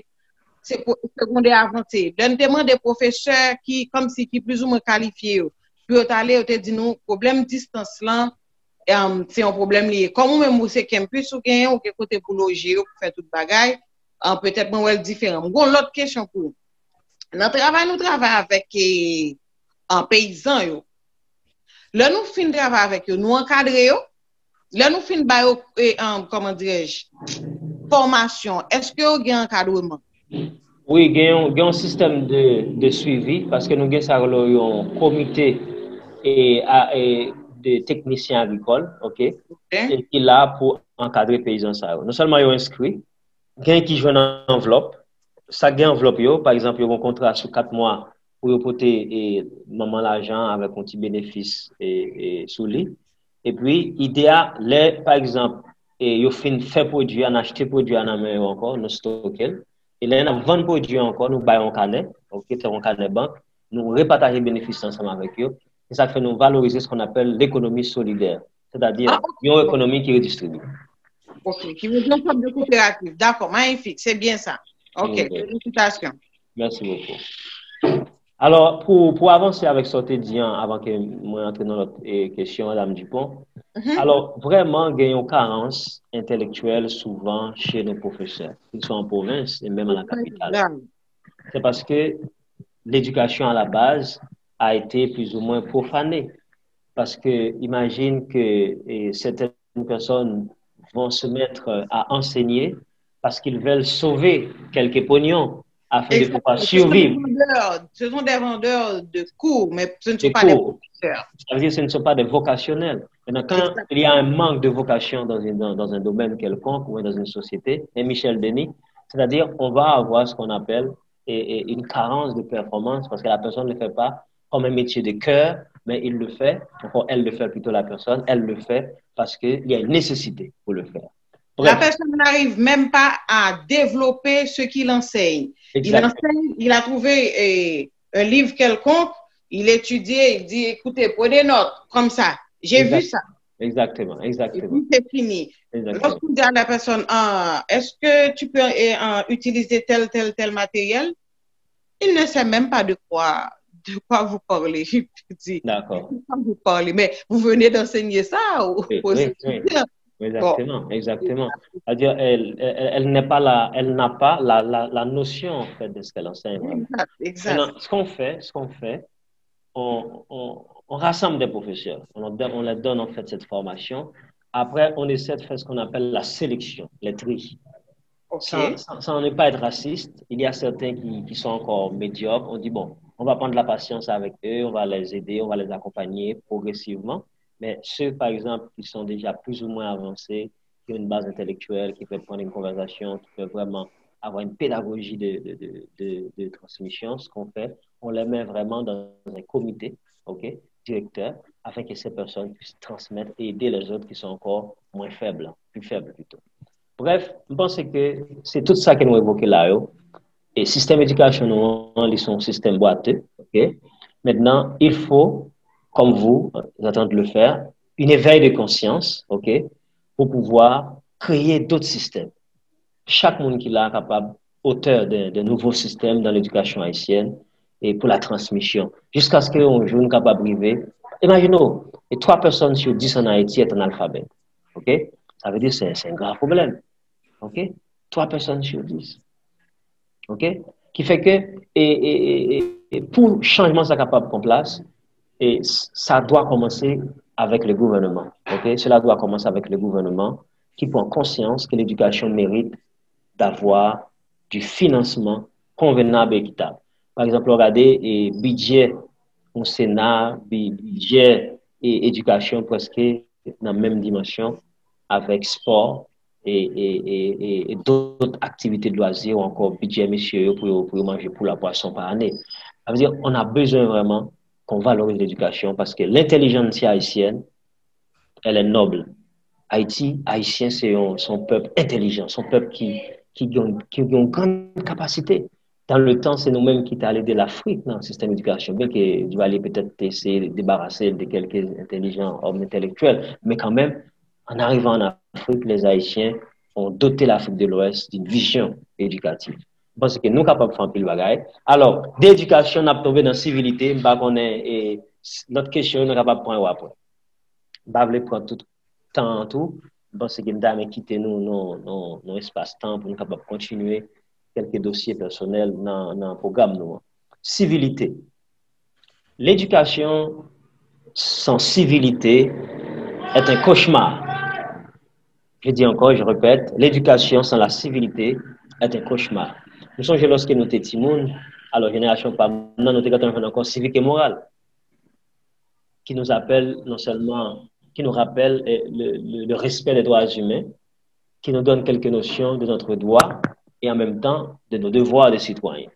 se pou segondè avanse. Lè n te mande pwofesè ki, kòmsi ki plizoumwen kalifye yo, pou yo t ale, yo te di nou, pwoblèm distans lan, se yon pwoblèm li ye. Kòm ou menm ou se campus ou genyen, ou gen kote pou loje yo, pou fè tout bagay, petèt mwen wè l diferan. M gen yon lòt kesyon pou ou. Nan travay nou travay avèk peyizan yo, lè nou fin travay avèk yo, nou ankadre yo? Lè nou fin ba yo, kòman dirèj, fòmasyon, èske yo gen ankadreman? Wi, gen yon, gen yon sistèm de, de swivi, paske nou gen sa rele yon komite e, a, e de teknisyen agrikòl, ok, e ki la pou ankadre peyizan sa yo. Non sèlman yo enskri, gen ki jwenn anvlòp, sa gen anvlòp yo, pa egzanp, yo gen kontra sou kat mwa pou yo pote e, manman lajan avèk yon ti benefis e, e, sou li. Epi, ide a, lè, pa egzanp, e, yo fin fè pwodui a, n achte pwodui a nan men yo ankò, nou stoke l. E lè n ap vann pwodui a ankò, nou bay yon kanè, ok, tankou yon kanè bank, nou repataje benefis la ansanm avèk yo. Se sa k fè nou valorize ce qu'on appelle l'économie solidaire, sètadi yon ekonomi ki redistribye. Ok, ki vle di yon sòt de koperativ. Dakò, mayifik, se byen sa. Ok, felisitasyon. Merci beaucoup. Alò, pou, pou avanse avèk sa w te di an, avan ke mwen antre nan lòt e, kesyon, Madam Dupont, alò, vrèman, gen yon karans entèlektyèl souvan chez nos professeurs, ki swa an pwovens e menm an la kapital. Se paske l'éducation à la base a été plus ou moins profanée. Parce que imagine que e, certaines personnes vont se mettre à enseigner parce qu'ils veulent sauver quelques pognons afin de pouvoir survivre. Ce sont des vendeurs de cours, mais ce ne sont pas des professeurs. Ça veut dire que ce ne sont pas des vocationnels. Maintenant, quand il y a un manque de vocation dans, une, dans, dans un domaine quelconque ou dans une société, et Michel Denis, c'est-à-dire on va avoir ce qu'on appelle et, et une carence de performance parce que la personne ne le fait pas comme un métier de cœur, mais il le fait, enfin, elle le fait plutôt la personne, elle le fait parce qu'il y a une nécessité pour le faire. Bref. La personne n'arrive même pas à développer ce qu'il enseigne. Il enseigne, il a trouvé euh, un livre quelconque, il étudie, il dit, écoutez, prenez note, comme ça, j'ai vu ça. Exactement, exactement. Et puis c'est fini. Lorsqu'on dit à la personne, ah, est-ce que tu peux euh, utiliser tel, tel, tel matériel? Il ne sait même pas de quoi, de quoi vous parlez. D'accord. De quoi vous parlez? Mais vous venez d'enseigner ça au oui, oui, oui. Exactement, exactement. C'est-à-dire, elle, elle, elle n'est pas là, elle n'a pas la, la, la notion en fait de ce qu'elle enseigne. Exact, exact. Maintenant, ce qu'on fait, ce qu'on fait, on, on, on rassemble des professeurs, on, on leur donne en fait cette formation. Après, on essaie de faire ce qu'on appelle la sélection, les tris. Okay. Sans, sans, sans, ne pas être raciste, il y a certains qui, qui sont encore médiocres. On dit, bon, on va prendre la patience avec eux, on va les aider, on va les accompagner progressivement. Mais ceux, par exemple, qui sont déjà plus ou moins avancés, qui ont une base intellectuelle, qui peuvent prendre une conversation, qui peuvent vraiment avoir une pédagogie de, de, de, de, de transmission, ce qu'on fait, on les met vraiment dans un comité, ok, directeur, afin que ces personnes puissent transmettre et aider les autres qui sont encore moins faibles, plus faibles plutôt. Bref, m panse ke se tout sa ke nou evoke la yo. E sistèm edikasyon nou an, li se yon sistèm bwate, ok? Maintenant, il faut, comme vous, vous êtes en train de le faire, une éveil de conscience, ok? Pour pouvoir créer d'autres systèmes. Chak moun ki la kapab auteur de, de nouveaux systèmes dans l'éducation haïtienne et pour la transmission. Jusqu'à ce que yon jou nou kapab rive Imagine, et trois personnes sur dix en Haïti est analphabète. OK? Ça veut dire que c'est un grave problème. OK? Trois personnes sur dix. OK? Qui fait que, et, et, et, et pour changement ça capable prendre place, et ça doit commencer avec le gouvernement. OK? Cela doit commencer avec le gouvernement qui prend conscience que l'éducation mérite d'avoir du financement convenable et équitable. Pa egzanp, lè w gade e, bidjè yon Sena, bidjè e, edikasyon prèske nan menm dimansyon avèk spò e, e, e, e, e dòt aktivite de lwazi ou ankò bidjè mesye yo pou yo, pou yo manje poul a pwason pa ane. Sa vle di, on a bezwen vrèman qu'on valorise l'éducation parce que l'intelligentsia haïtienne, elle est noble. Ayiti, Ayisyen se yon, se yon pèp entèlijan, se yon pèp ki, ki gen, ki gen yon gran kapasite. Dans le temps, se nou menm ki t al ede Lafrik nan sistèm edikasyon. Byen ke Duvalier petèt te eseye debarase l de kèlke entèlijan, òm entèlektyèl, men kanmenm, en arrivant en Afrique, les Haïtiens ont doté l'Afrique de l'Ouest d'une vision éducative. Mwen panse ke nou kapab fè anpil bagay. Alò, de edikasyon, n ap tonbe nan sivilite, m pa konnen e, lòt kesyon yo, nou kapab pran yo apre. M pa vle pran tout tan an tou. Mwen panse ke m ta renmen kite nou nan yon espas tan pou nou kapab kontinye kèlke dosye pèsonèl nan, nan pwogram nou an. Sivilite. L'éducation sans civilité est un cauchemar. Je dis encore, je répète, l'éducation sans la civilité est un cauchemar. M sonje lòske nou te timoun, alò jenerasyon pa m nan, nou te gentan jwenn ankò sivik e moral. Qui nous appelle non seulement, qui nous rappelle eh, le, le, le respect des droits humains, qui nous donne quelques notions de notre droit et en même temps de nos devoirs de citoyens,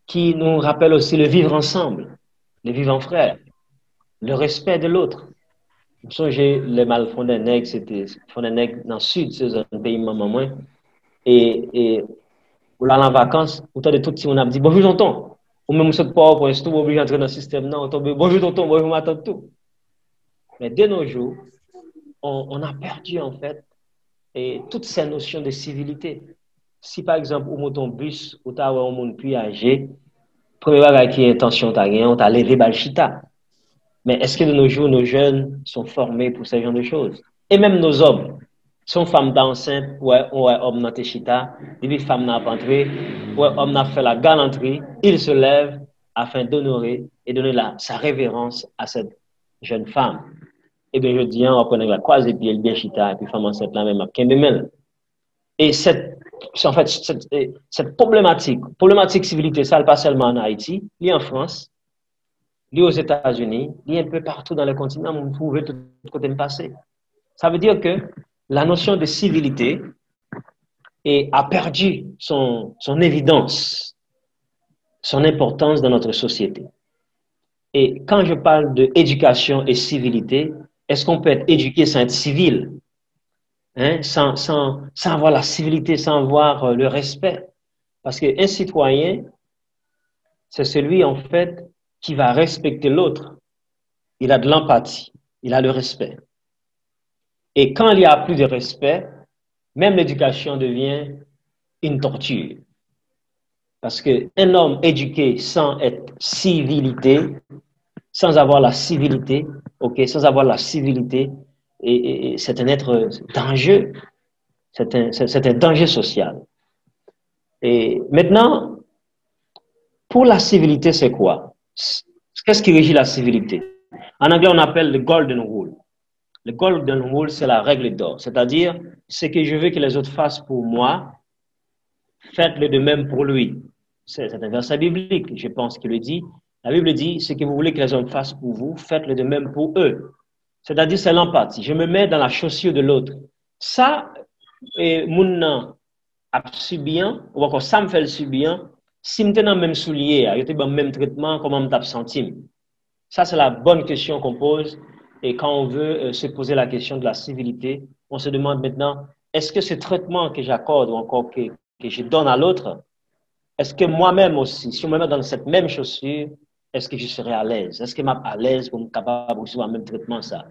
qui nous rappelle aussi le vivre ensemble, le vivre en frère, le respect de l'autre. M sonje lè m al Fondènèg, se te Fondènèg nan sid, se zòn peyi manman mwen. E, e ou la nan vakans, ou tande tout timoun ap di bonjou tonton. Ou menm ou sot Pòtoprens tou, ou oblije antre nan sistèm nan, ou tonbe bonjou tonton, bonjou matant tou. Men de nos jours, on, on a perdu en fait et toutes ces notions de civilité. Si pa egzanp ou monte yon bis, ou ta wè yon moun pi aje, premye bagay ki entansyon ou ta genyen, ou ta leve ba l chita. Men èske de nos jours nos jeunes sont formés pour ce genre de choses? Et même nos hommes, si yon fanm ta ansent, ou wè, ou wè òm nan te chita, depi fanm nan ap antre, ou wè òm nan ap fè la galanterie, il se lève afin d'honorer et donner la, sa révérence à cette jeune femme. Ebyen, jodi a, w ap wè nèg la kwaze pye l byen chita, epi fanm ansent la menm ap kenbe men l. E sèt, se, an fèt, sèt, e, sèt pwoblematik, pwoblematik sivilite sa, l pa sèlman an Ayiti, li an Frans, li Ozetazini, li enpe patou dans les continents, m twouve tout kote m pase. Ça veut dire que la notion de civilité et a perdu son, son évidence, son importance dans notre société. Et quand je parle de éducation et civilité, est-ce qu'on peut être éduqué sans être civil, hein, sans, sans, sans avoir la civilité, sans avoir euh, le respect? Parce qu'un citoyen, c'est celui en fait qui va respecter l'autre. Il a de l'empathie, il a le respect. Et quand il n'y a plus de respect, même l'éducation devient une torture. Parce qu'un homme éduqué sans être civilité, sans avoir la civilité, ok, sans avoir la civilité, et, et, et c'est un être dangereux. C'est un, c'est, c'est un danger social. Et maintenant, pour la civilité, c'est quoi? Qu'est-ce qui régit la civilité? En anglais, on appelle le golden rule. Le golden rule, c'est la règle d'or. C'est-à-dire, ce que je veux que les autres fassent pour moi, faites-le de même pour lui. C'est un verset biblique, je pense, qui le dit. La Bible dit, ce que vous voulez que les hommes fassent pour vous, faites-le de même pour eux. C'est-à-dire, c'est l'empathie. Je me mets dans la chaussure de l'autre. Sa, e, moun nan ap sibi an, ou ankò sa m fè l sibi an, si m te nan menm soulye a, yo te ban m menm tretman, kòman m t ap santi m? Ça, c'est la bonne question qu'on pose. Et quand on veut euh, se poser la question de la civilité, on se demande maintenant, est-ce que ce traitement que j'accorde ou encore que, que je donne à l'autre, est-ce que moi-même aussi, si on me met dans cette même chaussure, est-ce que je serai à l'aise? Est-ce que je suis à l'aise pour capable recevoir le même traitement ça?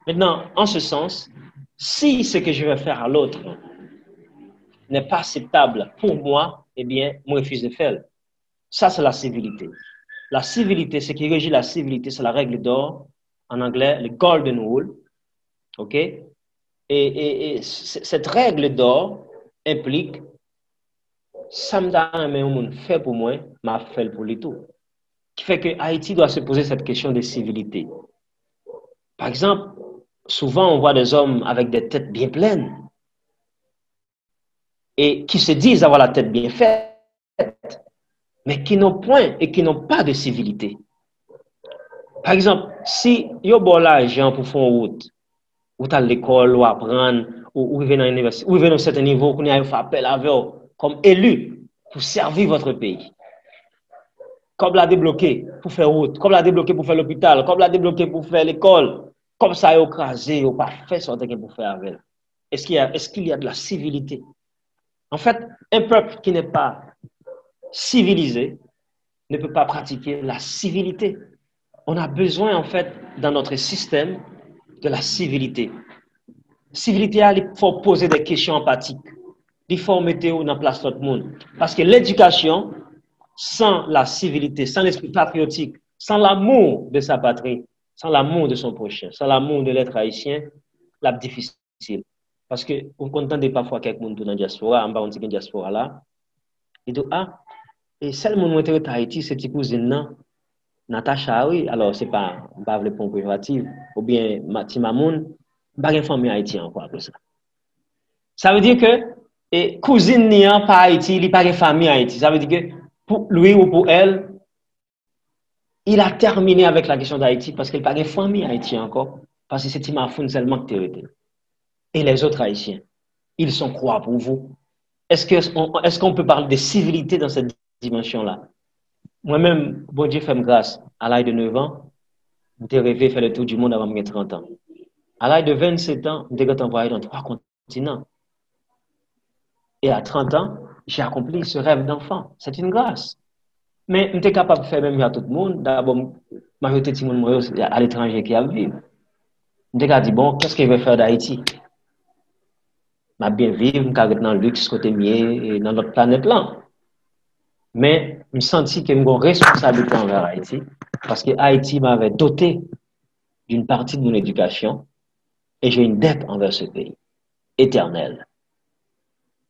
Maintenant, en ce sens, si ce que je vais faire à l'autre n'est pas acceptable pour moi, eh bien, je refuse de faire. Ça, c'est la civilité. La civilité, ce qui régit la civilité, c'est la règle d'or. an anglè, le Golden Rule, ok? E, e, e cette règle d'or implique, sa m ta renmen yon moun fè pou mwen, m ap fè l pou li tou. Qui fait que Haïti doit se poser cette question de civilité. Par exemple, souvent on voit des hommes avec des têtes bien pleines et qui se disent avoir la tête bien faite, mais qui n'ont point et qui n'ont pas de civilité. Pa egzanp, si yo ba w lajan pou fè yon wout, ou t al lekòl, ou aprann, ou, ou rive nan inivèsite, ou rive nan yon sèten nivo, kounye a yo fè apèl avè w kòm eli pou sèvi votre pays. Kòb la debloke pou fè wout, kòb la debloke pou fè lopital, kòb la debloke pou fè lekòl, kòb sa yo kraze, yo pa fè sa w te gen pou fè avè l. Est-ce qu'il y a, est-ce qu'il y a de la civilité? En fait, un peuple qui n'est pas civilisé ne peut pas pratiquer la civilité. On a besoin, en fait, dans notre système, de la civilité. Civilité, il faut poser des questions empathiques. Il faut mettre dans place tout le monde. Parce que l'éducation, sans la civilité, sans l'esprit patriotique, sans l'amour de sa patrie, sans l'amour de son prochain, sans l'amour de l'être haïtien, la difficile. Paske ou konn tande pafwa kèk moun tou nan dyaspora, m pa konn si gen dyaspora la, li di, ah, e sèl moun mwen te rete Ayiti, se ti kouzin nan, Natacha, wi. Alò, se pa, m pa vle pran peyoratif, oubyen ma, ti mamoun, m pa gen fanmi Ayiti ankò apre sa. Sa vle di ke e, kouzin ni an pa Ayiti, li pa gen fanmi Ayiti. Sa vle di ke pou lui ou pour elle, il a terminé avec la question d'Haïti paske li pa gen fanmi Ayiti ankò, paske se ti mafoun sèlman ki te rete. Et les autres Haïtiens, ils sont quoi pour vous? Est-ce que on, est-ce qu'on peut parler de civilité dans cette dimension-là? Mwen menm, Bondye fè m gras, à l'âge de neuf ans, m te reve fè le tour du monde avan m gen trant an. À l'âge de vingt-sept ans, m te gentan vwayaje nan twa kontinan. Et à trente ans, j'ai accompli ce rêve d'enfant. C'est une grâce. Men m te kapab fè menm jan tout moun. Dabò, majorite timoun mwen yo se aletranje ki ap viv. M te ka di, bon, qu'est-ce que je vais faire d'Haïti? M ap byen viv, m ka ret nan liks kote m ye, e nan lòt planèt lan. Men, m santi ke m gen yon responsablite anvè Ayiti, paske Ayiti m'avait doté d'une partie de mon éducation, et j'ai une dette envers ce pays, éternelle.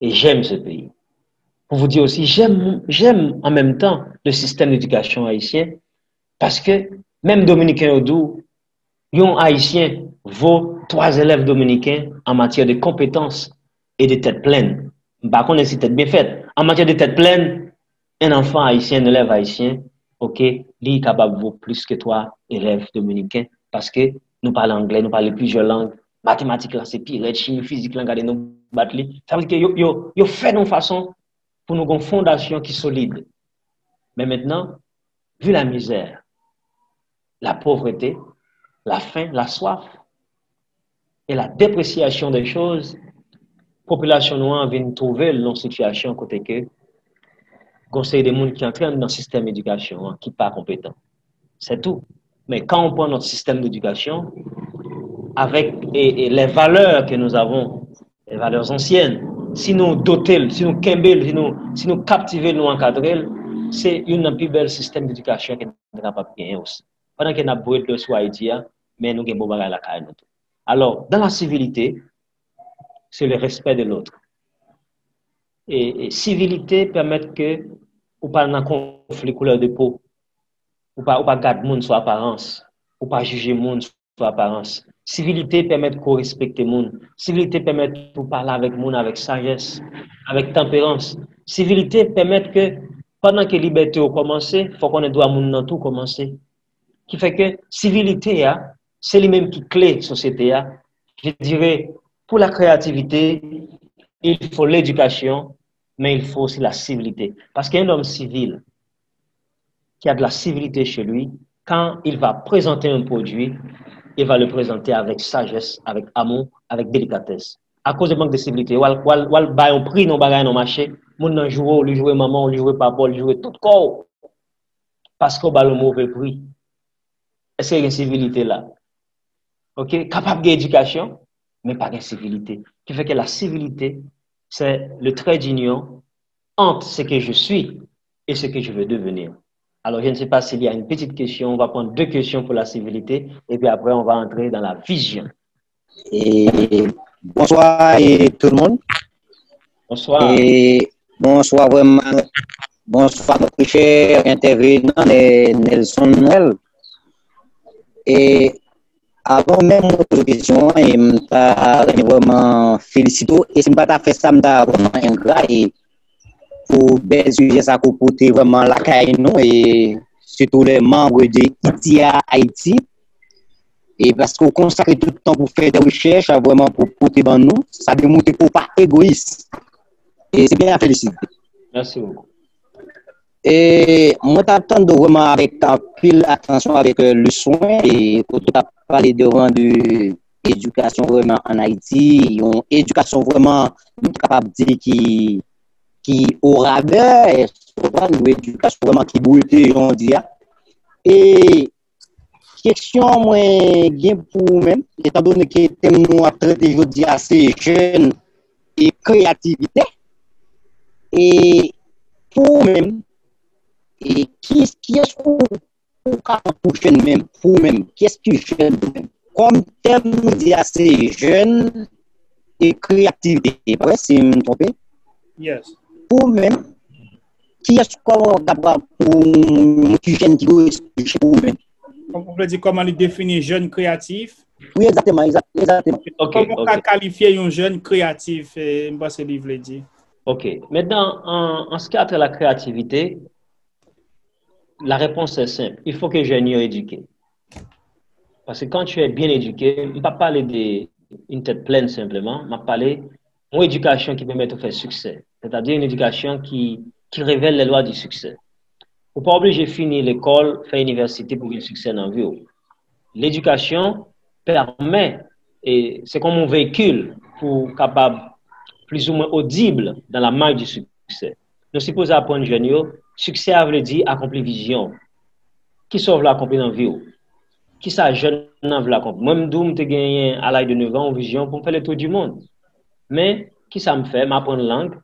Et j'aime ce pays. Pour vous dire aussi, j'aime, j'aime en même temps le système d'éducation haïtien, paske menm Dominiken yo di w, yon Ayisyen vo twa elèv dominiken an matyè de konpetans e de tèt plenn. M pa konnen si tèt byen fèt. An matyè de tèt plenn, un enfant haïtien, un élève haïtien, ok, li kapab vo plis ke twa elèv dominiken, paske nou pale anglè, nou pale plizyè lang, matematik la se pi rèd, chimi, fizik lan, gade nou bat li. Sa vle di ke yo, yo, yo fè n yon fason pou nou gen yon fondasyon ki solid. Men mentnan, vu la misère, la pauvreté, la faim, la soif et la dépréciation des choses, popilasyon nou an vin twouve l nan sitiyasyon kote ke gon seri de moun ki antre anndan sistèm edikasyon an ki pa konpetan. C'est tout. Mais quand on prend notre système d'éducation, avec et, et les valeurs que nous avons, les valeurs anciennes, si nou dote l, si nou kenbe l, si nou, si nou kaptive l, nou ankadre l, se youn nan pi bèl sistèm dedikasyon ke n ta kapab genyen osi. Pandan ke n ap voye dlo sou Ayiti a, men nou gen bon bagay lakay nou tou. Alors, dans la civilité, c'est le respect de l'autre. E, e sivilite pèmèt ke ou pa nan konfli koulè de po. Ou pa, ou pa gad moun sou aparans. Ou pa jije moun sou aparans. Sivilite pèmèt ke w respekte moun. Sivilite pèmèt ou pale avèk moun avèk sajès, avèk tanperans. Sivilite pèmèt ke pandan ke libète w kòmanse, fò konnen dwa moun nan tou kòmanse. Ki fè ke sivilite a, se li menm ki kle sosyete a. Je dirais, pour la créativité, il faut l'éducation, mais il faut aussi la civilité. Parce qu'un homme civil qui a de la civilité chez lui, quand il va présenter un produit, il va le présenter avec sagesse, avec amour, avec délicatesse. Akoz de mank de sivilite, w al, w al, w al bay yon pri nan bagay nan mache, moun nan joure w, li joure manman w, li joure papa w, li joure tout kò w. Paske w ba l yon move pri. Èske gen sivilite la? Ok, kapab gen edikasyon, men pa gen sivilite. Ki fè ke la civilité, c'est le trait d'union entre ce que je suis et ce que je veux devenir. Alors, je ne sais pas s'il y a une petite question. On va prendre deux questions pour la civilité. Et puis après, on va entrer dans la vision. Et bonsoir et tout le monde. Bonsoir. Et bonsoir vraiment. Bonsoir, notre cher intervenant, Nelson Noël. E avan menm mwen poze w kesyon an, e m ta renmen vrèman felisite w. E si m pa ta fè sa, m ta vrèman engra. E pou bèl sijè sa ke w pote vrèman lakay nou, e sitou les membres de I T I A Haïti. E paske w konsakre tout tan pou fè de rechèch, vrèman pou pote ban nou, sa demontre ke w pa egoyis. E se byen a felisite. Merci beaucoup. E mwen t ap tande w vrèman avèk anpil atansyon, avèk, euh, le soin, e kote w t ap pale devan de edikasyon vrèman ann Ayiti, yon edikasyon vrèman, nou kapab di ki, ki orabè, ou konprann, yon edikasyon vrèman ki bwete, jan w di a. E kesyon mwen gen pou ou menm, etandone ke tèm nou ap trete jodi a se jèn e kreyativite, e pou ou menm, e ki, kiyès ou, ou ka pran pou jèn menm, pou ou menm, kiyès ki jèn ou menm? Kòm tèm nou di a se jèn e kreyativite, pa vre, si m twonpe? Yes. Pou ou menm, kiyès kòman w kapab pou yon ti jèn ki dwe esplike pou ou menm? Ou vle di kòman li defini jèn kreyatif? Wi, egzakteman, egzak-, egzakteman. Ok, kòman w ka kalifye yon jèn kreyatif, eh, m panse li vle di. Ok. Maintenant, en, en ce qui a trait à la créativité, la réponse est simple. Il faut que jeunes soient éduqués. Parce que quand tu es bien éduqué, m pa pale de une tête pleine simplement, m ap pale yon edikasyon ki pèmèt ou fè siksè. C'est-à-dire une éducation qui, qui révèle les lois du succès. Ou pa oblije fini lekòl, fè inivèsite pou gen siksè nan vi w. Ledikasyon pèmèt, e se kòm yon veyikil pou w kapab plizoumwen audible dans la marche du succès. Nou sipoze aprann jèn yo, siksè a vle di akonpli vizyon w. Kisa w vle akonpli nan vi w? Kisa jèn nan vle akonpli? Mwen, m di w, m te genyen, à l'âge de neuf ans, yon vizyon pou m fè le tour du monde. Men, kisa m fè? M aprann lang,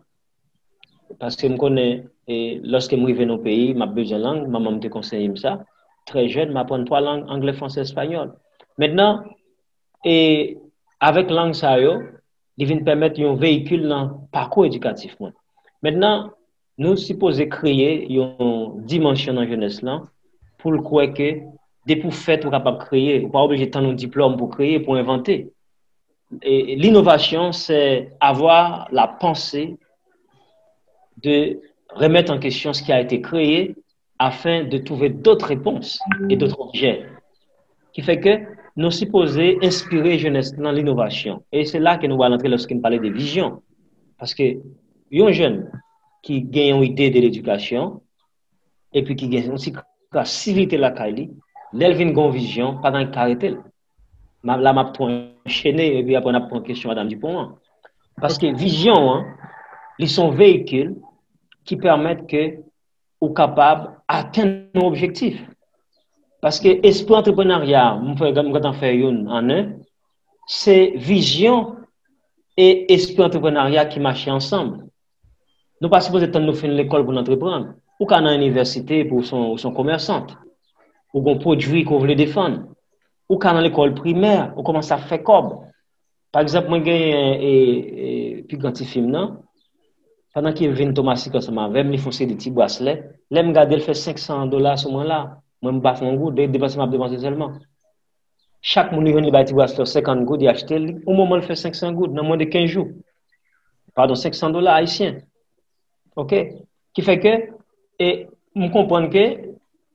paske m konnen, e, lòske m rive nan yon peyi, m ap bezwen lang, manman m te konseye m sa. Trè jèn, m aprann twa lang, anglè, fransè, espanyòl. Mentnan, e avèk lang sa yo, li vin pèmèt yon veyikil nan pakou edikatif mwen. Mentnan, nou sipoze kreye yon dimansyon nan jenès lan pou l kwè ke depi w fèt, ou kapab kreye. Ou pa oblije tann yon diplòm pou kreye, pou envante. Et l'innovation, c'est avoir la pensée de remettre en question ce qui a été créé afin de trouver d'autres réponses et d'autres objets. Ki fè ke nou sipoze enspire jenès nan linovasyon. E se la ke nou pral antre lòske n pale de vizyon. Paske yon jèn ki gen yon ide de ledikasyon, epi ki gen yon ti kras sivilite lakay li, lè l vin gen yon vizyon, pa gen anyen ki ka rete l. M ap, la, m ap tou anchene, epi apre n ap pran kesyon Madanm Dupont an. Paske vizyon an, li se yon veyikil ki pèmèt ke ou kapab atenn yon objektif. Paske espri antreprenarya, m fè, m gentan fè youn an en, se vizyon e espri antreprenarya ki mache ansanm. Nou pa sipoze tann nou fin lekòl pou n antreprann. Ou ka nan inivèsite epi w se yon, w se yon komèsant. Ou gen yon pwodui ke w vle defann. Ou ka nan lekòl primè, ou kòmanse ap fè kòb. Pa egzanp, mwen genyen, e, e, pi gran tifi m nan, pandan ke l vin Thomasik ansanm avè m, li fè yon seri de ti braslè. Lè m gade l fè senk san dola sou mwen la, mwen m pa fè yon goud, e depanse m ap depanse sèlman. Chak moun li jwenn li bay ti braslè senkant goud, li achte l, yon moman l fè senk san goud nan mwens de kenz jou. Padon, senk san dola ayisyen. Ok? Ki fè ke, e, m konprann ke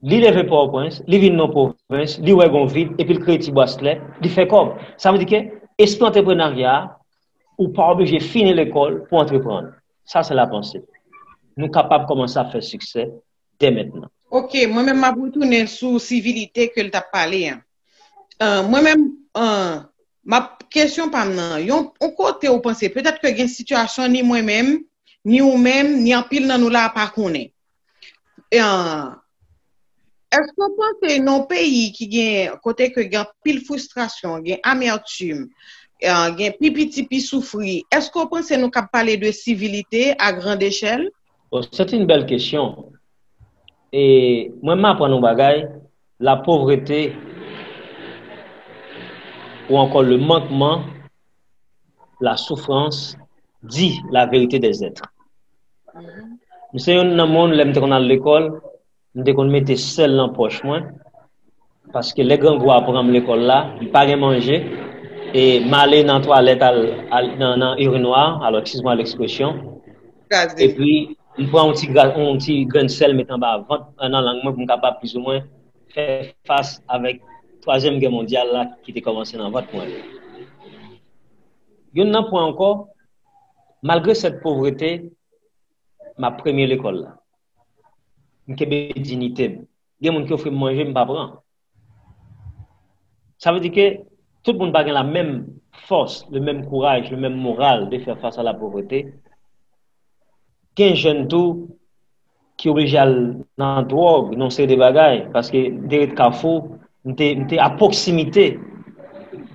li leve Pòtoprens, li vin nan pwovens, li wè gon vid, epi l kreye ti braslè, li fè kòb. Sa vle di ke espri antreprenarya a, ou pa oblije fini lekòl pou antreprann. Sa se la panse. Nou kapab kòmanse ap fè siksè dè mentnan. Ok, mwen menm m ap retounen sou sivilite ke l t ap pale an. Ah, mwen menm, ah, m ap, kesyon pa m nan, yon, yon kote ou panse, petèt ke gen sitiyasyon ni mwen menm, ni ou menm, ni anpil nan nou la pa konnen. Ah, èske w panse nan yon peyi ki gen, kote ke gen anpil fristrasyon, gen amètim, ah, gen pi piti pi soufri, èske w panse nou kab pale de sivilite a grand echèl? Bon, c'est une belle question. E mwen, m aprann yon bagay, la pauvreté ou encore le manquement, la souffrance dit la vérité des êtres. M se youn nan moun, lè m te konn al lekòl, m te konn mete sèl nan pòch mwen, paske lè grangou a pran m lekòl la, m pa gen manje, e m ale nan twalèt al, al, nan, nan irinwa, alò, excuse-moi l'expression, epi m pran yon ti, gra- yon ti grenn sèl, met anba vant, nan lang mwen, pou m kapab plizoumwen fè fas avèk twazyèm gè mondyal la ki te kòmanse nan vant mwen. Youn nan pwen ankò, malgre sèt povrete, m ap premye lekòl la. M kenbe diyite m. Gen moun ki ofri m manje, m pa pran. Sa vle di ke tout moun pa gen la menm fòs, le menm kouraj, le menm moral de fè fas a la povrete. Gen jèn tou ki oblije al nan dwòg, nan seri de bagay, paske m te ret Kafou, m te, m te a pwoksimite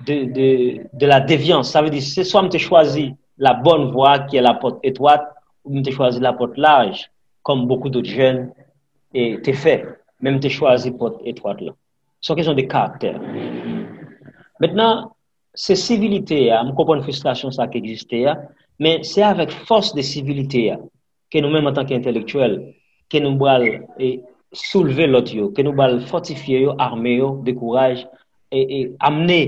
de, de, de la devyans. Sa vle di, se swa m te chwazi la bòn vwa, ki è la pòt etwat, ou m te chwazi la pòt laj, kòm bokou dòt jèn e te fè, men m te chwazi pòt etwat la. Se yon kesyon de karaktè. Mentnan, se sivilite a, m konprann fristrasyon sa ki egziste a, men se avèk fòs de sivilite a ke nou menm antanke entelektyèl, ke nou pral e, soulve lòt yo, ke nou pral fòtifye yo, ame yo de kouraj, e, e amne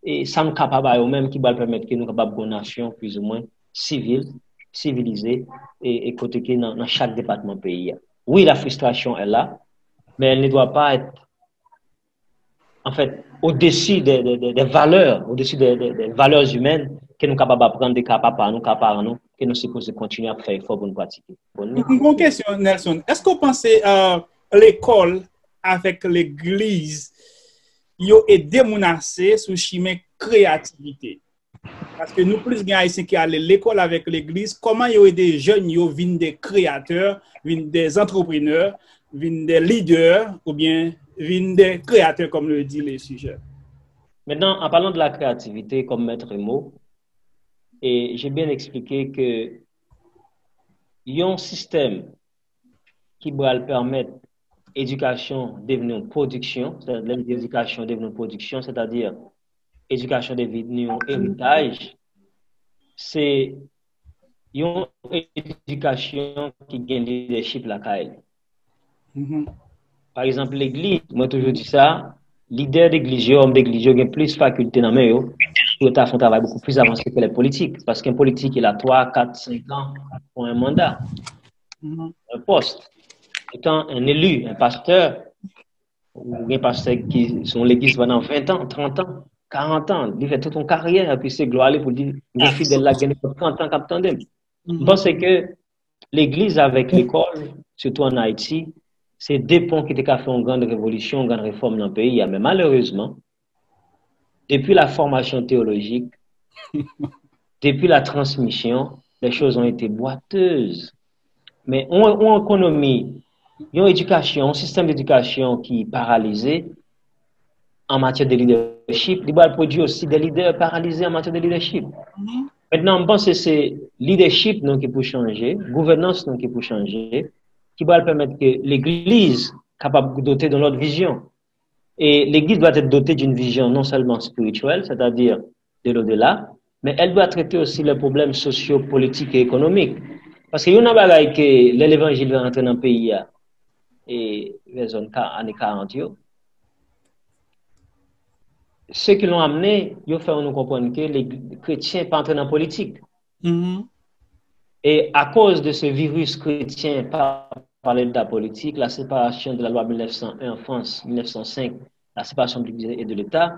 e, sa nou kapab a yo menm ki pral pèmèt ke nou kapab gen yon nasyon plizoumwen sivil, sivilize, e, e kote ke nan, nan chak depatman peyi a. Oui, la frustration est là, mais elle ne doit pas être, en fait, au-dessus des, des, des, des valeurs, au-dessus des, des, des valeurs humaines ke nou kapab aprann de ka papa nou, ka paran nou, ke nou sipoze kontinye ap fè efò pou nou pratike. Bon, M gon kesyon, Nelson. Èske w panse euh, lekòl avèk legliz yo ede moun ase sou chimen kreyativite? Paske nou plis gen Ayisyen ki ale lekòl avèk legliz. Kòman yo ede jèn yo vin de kreyatè, vin de antreprenè, vin de lidè, oubyen vin de kreyatè, comme le dit le sujet? Maintenant, en parlant de la créativité comme maître mot, et j'ai bien expliqué que yon sistèm ki pral pèmèt edikasyon devni yon pwodiksyon, lè m di edikasyon devni yon pwodiksyon, sètadi edikasyon devni yon eritaj, se yon edikasyon ki gen lidèchip lakay li. Pa egzanp, legliz, mwen toujou di sa, lidè legliz yo, òm degliz yo gen plis fakilte nan men yo pou yo ta fè yon travay bokou plis avanse ke lè politik. Paske yon politik, il a twa, kat, senk an pou yon manda, yon pòs. Etan yon eli, yon pastè, ou gen pastè ki se yon legliz pandan ven an, trant an, karant an, li fè tout yon karyè, epi se glwa li pou l di, m gen fidèl la ki gen nenpòt trant an k ap tande m. M panse ke legliz avèk lekòl, sitou ann Ayiti, se de pon ki te ka fè yon grann revolisyon, yon grann refòm nan peyi a. Men malerezman, depi la formation théologique, depuis la transmission, les choses ont été boiteuses. Men yon, yon ekonomi, yon edikasyon, yon sistèm edikasyon ki paralize an matyè de lidèchip, li pral pwodui osi de lidè paralize an matyè de lidèchip. Mentnan, m panse se lidèchip nou ki pou chanje, gouvènans nou ki pou chanje, ki pral pèmèt ke legliz kapab dote de yon lòt vizyon. Et l'Église doit être dotée d'une vision non seulement spirituelle, c'est-à-dire de l'au-delà, mais elle doit traiter aussi les problèmes socio-politiques et économiques. Paske youn nan bagay ke lè levanjil rantre nan peyi a, e vè zòn ka, ane karant yo, ce qu'ils ont amené, yo fè nou konprann ke kretyen pa antre nan politik. Et à cause de ce virus chrétien par, par l'État politique, la séparation de la loi mille neuf cent un en France, mille neuf cent cinq, la séparation de l'Église et de l'État,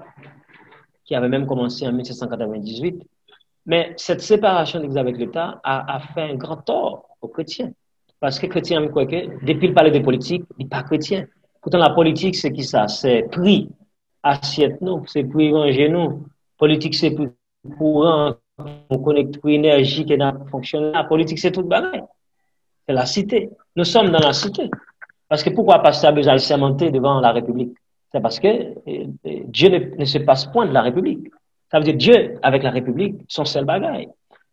qui avait même commencé en mille sept cent quatre-vingt-dix-huit. Mais cette séparation de l'Église avec l'État a, a fait un grand tort aux chrétiens. Paske kretyen an kwè ke depi l pale de politik, li pa kretyen. Poutan la politik se kisa? Se pri asyèt nou, se pri manje nou. Politik se pri kouran, nou konekte pou enèji ke n ap fonksyone la. Politik se tout bagay. C'est la cité. Nous sommes dans la cité. Paske poukwa pastè a bezwen al sèmante devan la République? C'est parce que euh, euh, Dieu ne, ne se passe point de la République. Sa vle di Dieu avec la République son sèl bagay.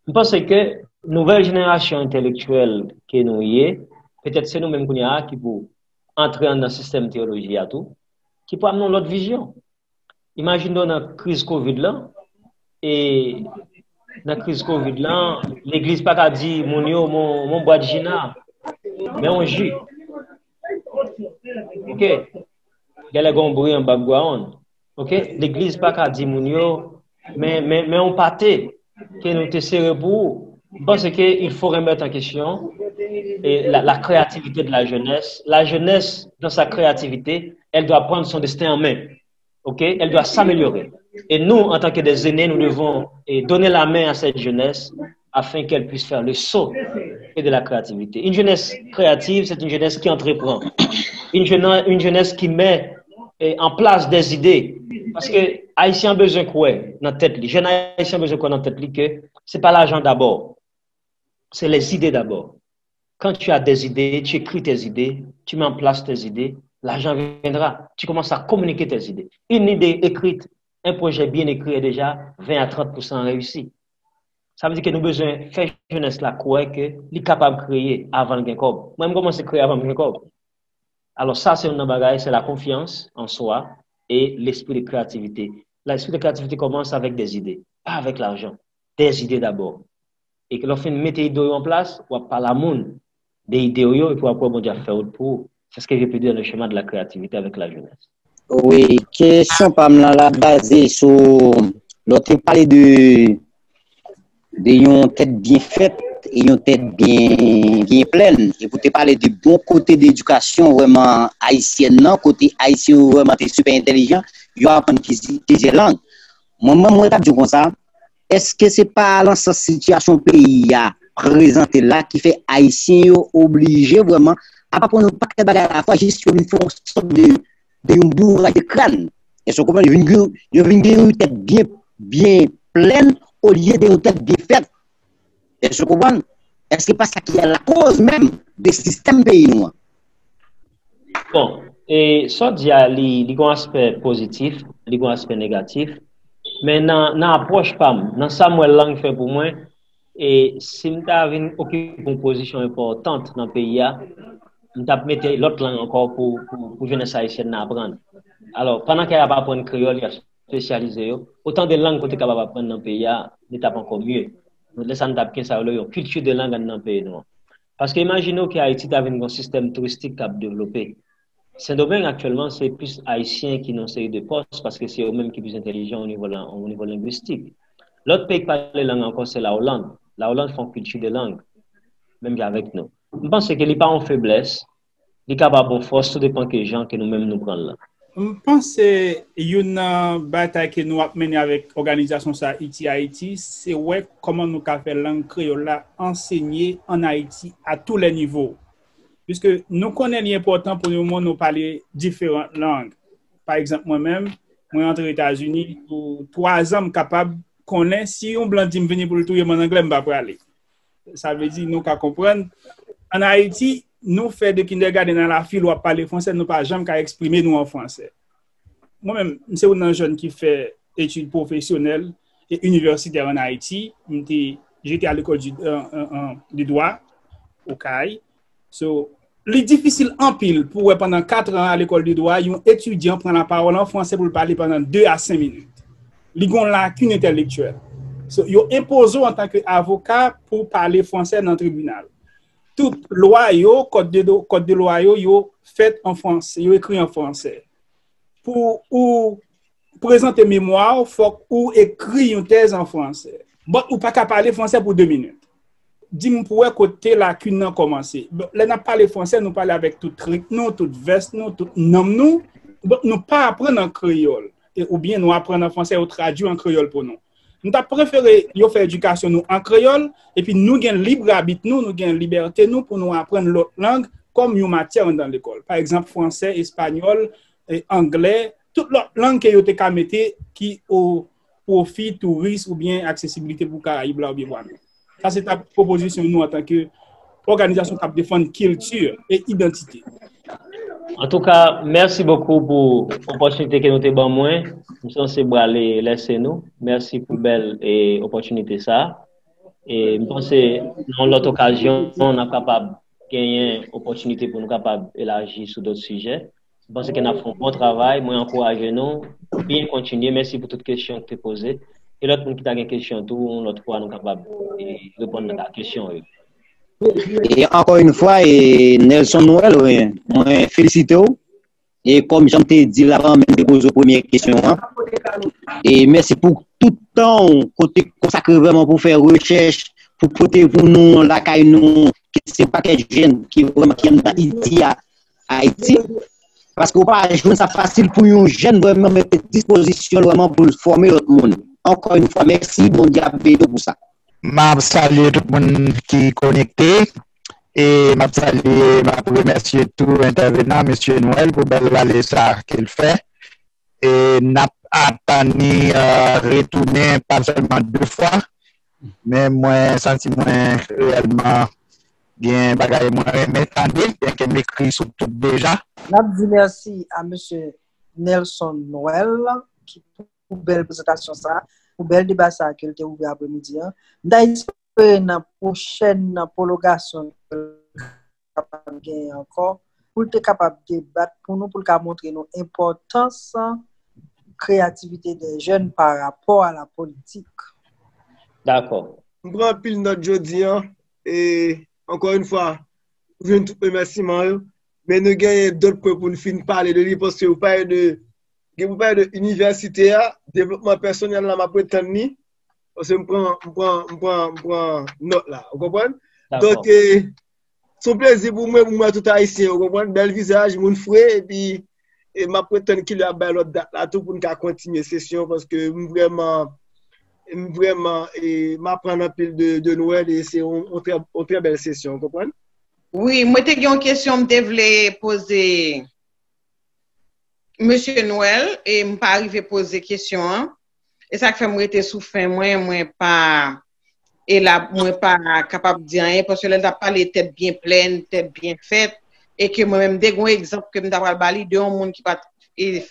M panse ke nouvèl jenerasyon entelektyèl ke nou ye, petèt se nou menm kounye a ki pou antre anndan sistèm teyoloji a tou, ki pou amenn yon lòt vizyon. Imajine w nan kriz kovid lan, e nan kriz kovid lan, legliz pa ka di moun yo, "Mon, mon bwat jina, men yon ji." Ok? Genlè gen yon bri an background. Ok? Legliz pa ka di moun yo, "Men, men, men yon pate ke nou te sere pou ou." Je pense que il faut remettre en question et la, la créativité de la jeunesse. La jeunesse, dans sa créativité, elle doit prendre son destin en main. Ok? Elle doit s'améliorer. Et nous, en tant que des aînés, nous devons eh, donner la main à cette jeunesse afin qu'elle puisse faire le saut et de la créativité. Une jeunesse créative, c'est une jeunesse qui entreprend. Une jeunesse, une jeunesse qui met eh, en place des idées. Paske Ayisyen an bezwen kwè nan tèt li. Jèn Ayisyen an bezwen kwè nan tèt li ke se pa lajan dabò. C'est les idées d'abord. Quand tu as des idées, tu écris tes idées, tu mets en place tes idées, l'argent viendra. Tu commences à communiquer tes idées. Une idée écrite, un projet bien écrit est déjà vingt à trente pour cent réussi. Sa vle di ke nou bezwen fè jenès la kwè ke li kapab kreye avan l gen kòb. Mwen, m kòmanse kreye avan m gen kòb. Alò, sa se youn nan bagay, c'est la confiance en soi et l'esprit de créativité. L'esprit de créativité commence avec des idées, pas avec l'argent. Des idées d'abord. E ke lè w fin mete ide w yo an plas, w ap pale a moun de ide w yo, epi w ap wè Bondye ap fè wout pou ou. C'est ce que je peux dire dans le chemin de la créativité avec la jeunesse. Wi, kesyon pa m lan la baze sou, lè w te pale de, de yon tèt byen fèt e yon tèt byen, byen plèn, epi w te pale de bon kote de edikasyon vrèman ayisyèn nan, kote Ayisyen yo vrèman te sipè entèlijan, yo aprann plizi-, plizyè lang. Mwen, mwen, mwen ta di w konsa, èske se pa nan sans sitiyasyon peyi a prezante la ki fè Ayisyen yo oblije vrèman ap aprann yon pakèt bagay alafwa jis yo vin fè yon sòt de, de yon bouraj de kràn? Èske w konprann? Yo vin gen, yo vin gen yon tèt byen, byen plèn olye de yon tèt byen fèt. Èske w konprann? Èske pa sa ki alakòz menm de sistèm peyi nou an? Bon, e sa w di a, li, li gen yon aspè pozitif, li gen yon aspè negatif. Men nan, nan apwòch pa m, nan sa m wè lang fè pou mwen, e si m ta vin okipe yon pozisyon enpòtan nan peyi a, m t ap mete lòt lang ankò pou, pou, pou jenès ayisyèn nan aprann. Alò, pandan ke y ap aprann kreyòl, y ap espesyalize yo, otan de lang ke w te kapab aprann nan peyi a, li t ap ankò mye. Lè sa, n t ap gen sa yo rele yon kilti de lang anndan peyi nou an. Paske imajine w ke Ayiti ta vin gen yon sistèm touristik k ap devlope. Sendomeng aktyèlman, se plis Ayisyen ki nan yon seri de pòs, paske se yo menm ki plis entèlijan o nivo, o nivo lengwistik. Lòt peyi k pale lang ankò, se Laoland. Laoland fè yon kilti de lang, menm jan avèk nou. M panse ke li pa yon feblès, li kapab yon fòs, tou depann ke jan ke nou menm nou pran l lan. M panse youn nan batay ke nou ap mennen avèk òganizasyon sa, Iti Ayiti, se wè kòman nou ka fè lang kreyòl la ansenye ann Ayiti à tous les niveaux. Piske nou konnen li enpòtan pou nou, nou pale diferan lang. Pa egzanp, mwen menm, mwen antre Etazini pou twa zan, m kapab konnen si yon blan di m vini pou l touye m ann anglè, m pa prale. Sa vle di, nou ka konprann, ann Ayiti, nou fè de kindergarten à la file, w ap pale fransè, nou pa janm ka eksprime nou an fransè. Mwen menm, m se youn nan jèn ki fè etid pwofesyonèl e inivèsitè ann Ayiti. M te, j'étais à l'école du, euh, euh, euh, du droit, Okay. So, li difisil anpil pou wè pandan kat an a lekòl de dwa, yon etidyan pran lapawòl an fransè pou l pale pandan de a senk minit. Li gen yon lakin entèlektyèl. So, yo enpoze w antanke avoka pou w pale fransè nan tribinal. Tout lwa yo, kòd de, kòd de lwa yo, yo fèt an fransè, yo ekri an fransè. Pou ou prezante memwa w, fòk ou ekri yon tèz an fransè. But ou pa ka pale fransè pou de minit. Di m pou wè kote lakin nan kòmanse. Bon, lè n ap pale fransè, nou pale avèk tout trik nou, tout vès nou, tout nanm nou. But nou pa aprann an kreyòl. E, oubyen nou aprann an fransè, yo tradui an kreyòl pou nou. Nou ta prefere yo fè edikasyon nou an kreyòl, epi nou gen lib abit nou, nou gen libète nou pou nou aprann lòt lang kòm yon matyè anndan lekòl. Pa egzanp, fransè, espanyòl, e, anglè, tout lòt lang ke yo te ka mete ki o pwofi touris oubyen aksesibilite pou Karayib la oubyen Bwamè. Sa se t ap pwopozisyon nou antanke òganizasyon k ap defann kilti e idantite. Antouka, mèsi bokou pou opòtinite ke nou te ban mwen. M sanse prale lèse nou. Mèsi pou bèl e opòtinite sa. E m panse nan yon lòt okazyon, n ap kapab genyen opòtinite pou nou kapab elaji sou dòt sijè. Mwen panse ke n ap fè yon bon travay. Mwen ankouraje nou byen kontinye. Mèsi pou tout kesyon ki te poze. E lòt moun ki ta gen kesyon tou, yon lòt fwa nou kapab e, reponn nan kesyon yo. E ankò yon fwa, e Nelson Noël, wi, mwen felisite w. E kòm jan m te di l avan, menm te poze w premye kesyon an. E mèsi pou tout tan w kote konsakre vrèman pou fè rechèch, pou pote pou nou lakay nou, ke se pakèt jèn ki vrèman ki anndan ide a Ayiti. Paske w pa jwenn sa fasil pou yon jèn vrèman mete dispozisyon l vrèman pou l fòme lòt moun. Ankò yon fwa, mèsi, Bondye ap beni w pou sa. M ap salye tout moun ki konekte. E m ap salye, m ap remèsye tou entèvenan, mesye Noël, pou bèl pale sa ke l fè. E n ap atann li retounen pa sèlman de fwa, men mwen santi mwen reyèlman gen bagay mwen renmen tande, byenke m ekri sou tout deja. N ap di mèsi a mesye Nelson Noël ki pou bèl prezantasyon sa, pou bèl deba sa ke l te ouvè apremidi an. M ta espere nan pwochèn pwologasyon ke l kapab genyen ankò, pou l te kapab debat pou nou, pou l ka montre nou enpòtans kreyativite dè jèn pa rapò a la politik. Dakò. M pran anpil nòt jodi an, e ankò yon fwa, jwenn tout remèsiman yo, men nou genyen dòt pwen pou n fin pale de li, paske ou pale de, gen pou pale de inivèsite a, devlopman pèsonèl la, m ap ret tann li, paske m pran, m pran, m pran, m pran nòt la, ou konprann? Donk, e, se yon plezi pou mwen, pou mwen tout Ayisyen, ou konprann? Bèl vizaj, moun fre, epi e m ap ret tann kilè y ap bay lòt dat la tou pou n ka kontinye sesyon, paske m vrèman, m vrèman, e, m aprann anpil de, de Noël e se yon, yon trè, yon trè bèl sesyon, ou konprann? Wi, mwen te gen yon kesyon m te vle poze mesye Noël e m pa rive poze kesyon an. E sa k fè m rete sou fen mwen, mwen pa e la mwen pa kapab di anyen paske lè l t ap pale tèt byen plèn, tèt byen fèt, e ke mwen menm m te gen yon egzanp ke m ta pral ba li de yon moun ki pa t e,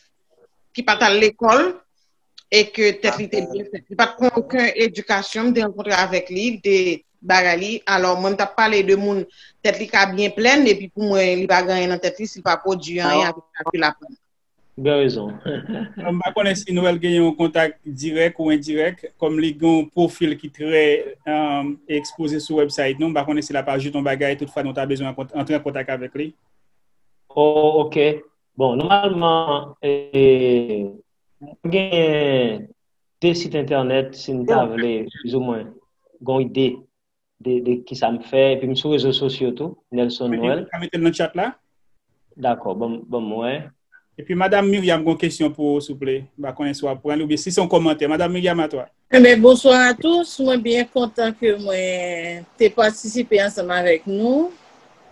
ki pa t al lekòl e ke tèt li te byen fèt. Li pa t pran okenn edikasyon, m te rankontre avèk li, li te bagay li. Alò, mwen m t ap pale de moun tèt li ka byen plèn, epi pou mwen, li pa gen anyen nan tèt li si l pa pwodui anyen avèk sa ke l aprann. Gen rezon. M pa konnen si Noël gen yon kontak dirèk ou endirèk, kòm li gen yon pwofil ki trè ekspoze sou website nou, m pa konnen si l ap ajoute yon bagay, toutfwa nou ta bezwen antre an kontak avèk li. Oh, ok. Bon, nòmalman, e, mwen gen de sit entènèt, si n ta vle, plizoumwen, gen yon ide de, de kisa m fè. Epi m sou rezo sosyo tou, Nelson Noël. Ou ka mete l nan chat la? Dakò, ban m wè. Epi Madanm Myriam gen yon kesyon pou ou, souple. M pa konnen si w ap pran li oubyen si se yon kòmantè. Madanm Myriam, à toi. Enben, bonsoir à tous. Mwen byen kontan ke mwen te patisipe ansanm avèk nou.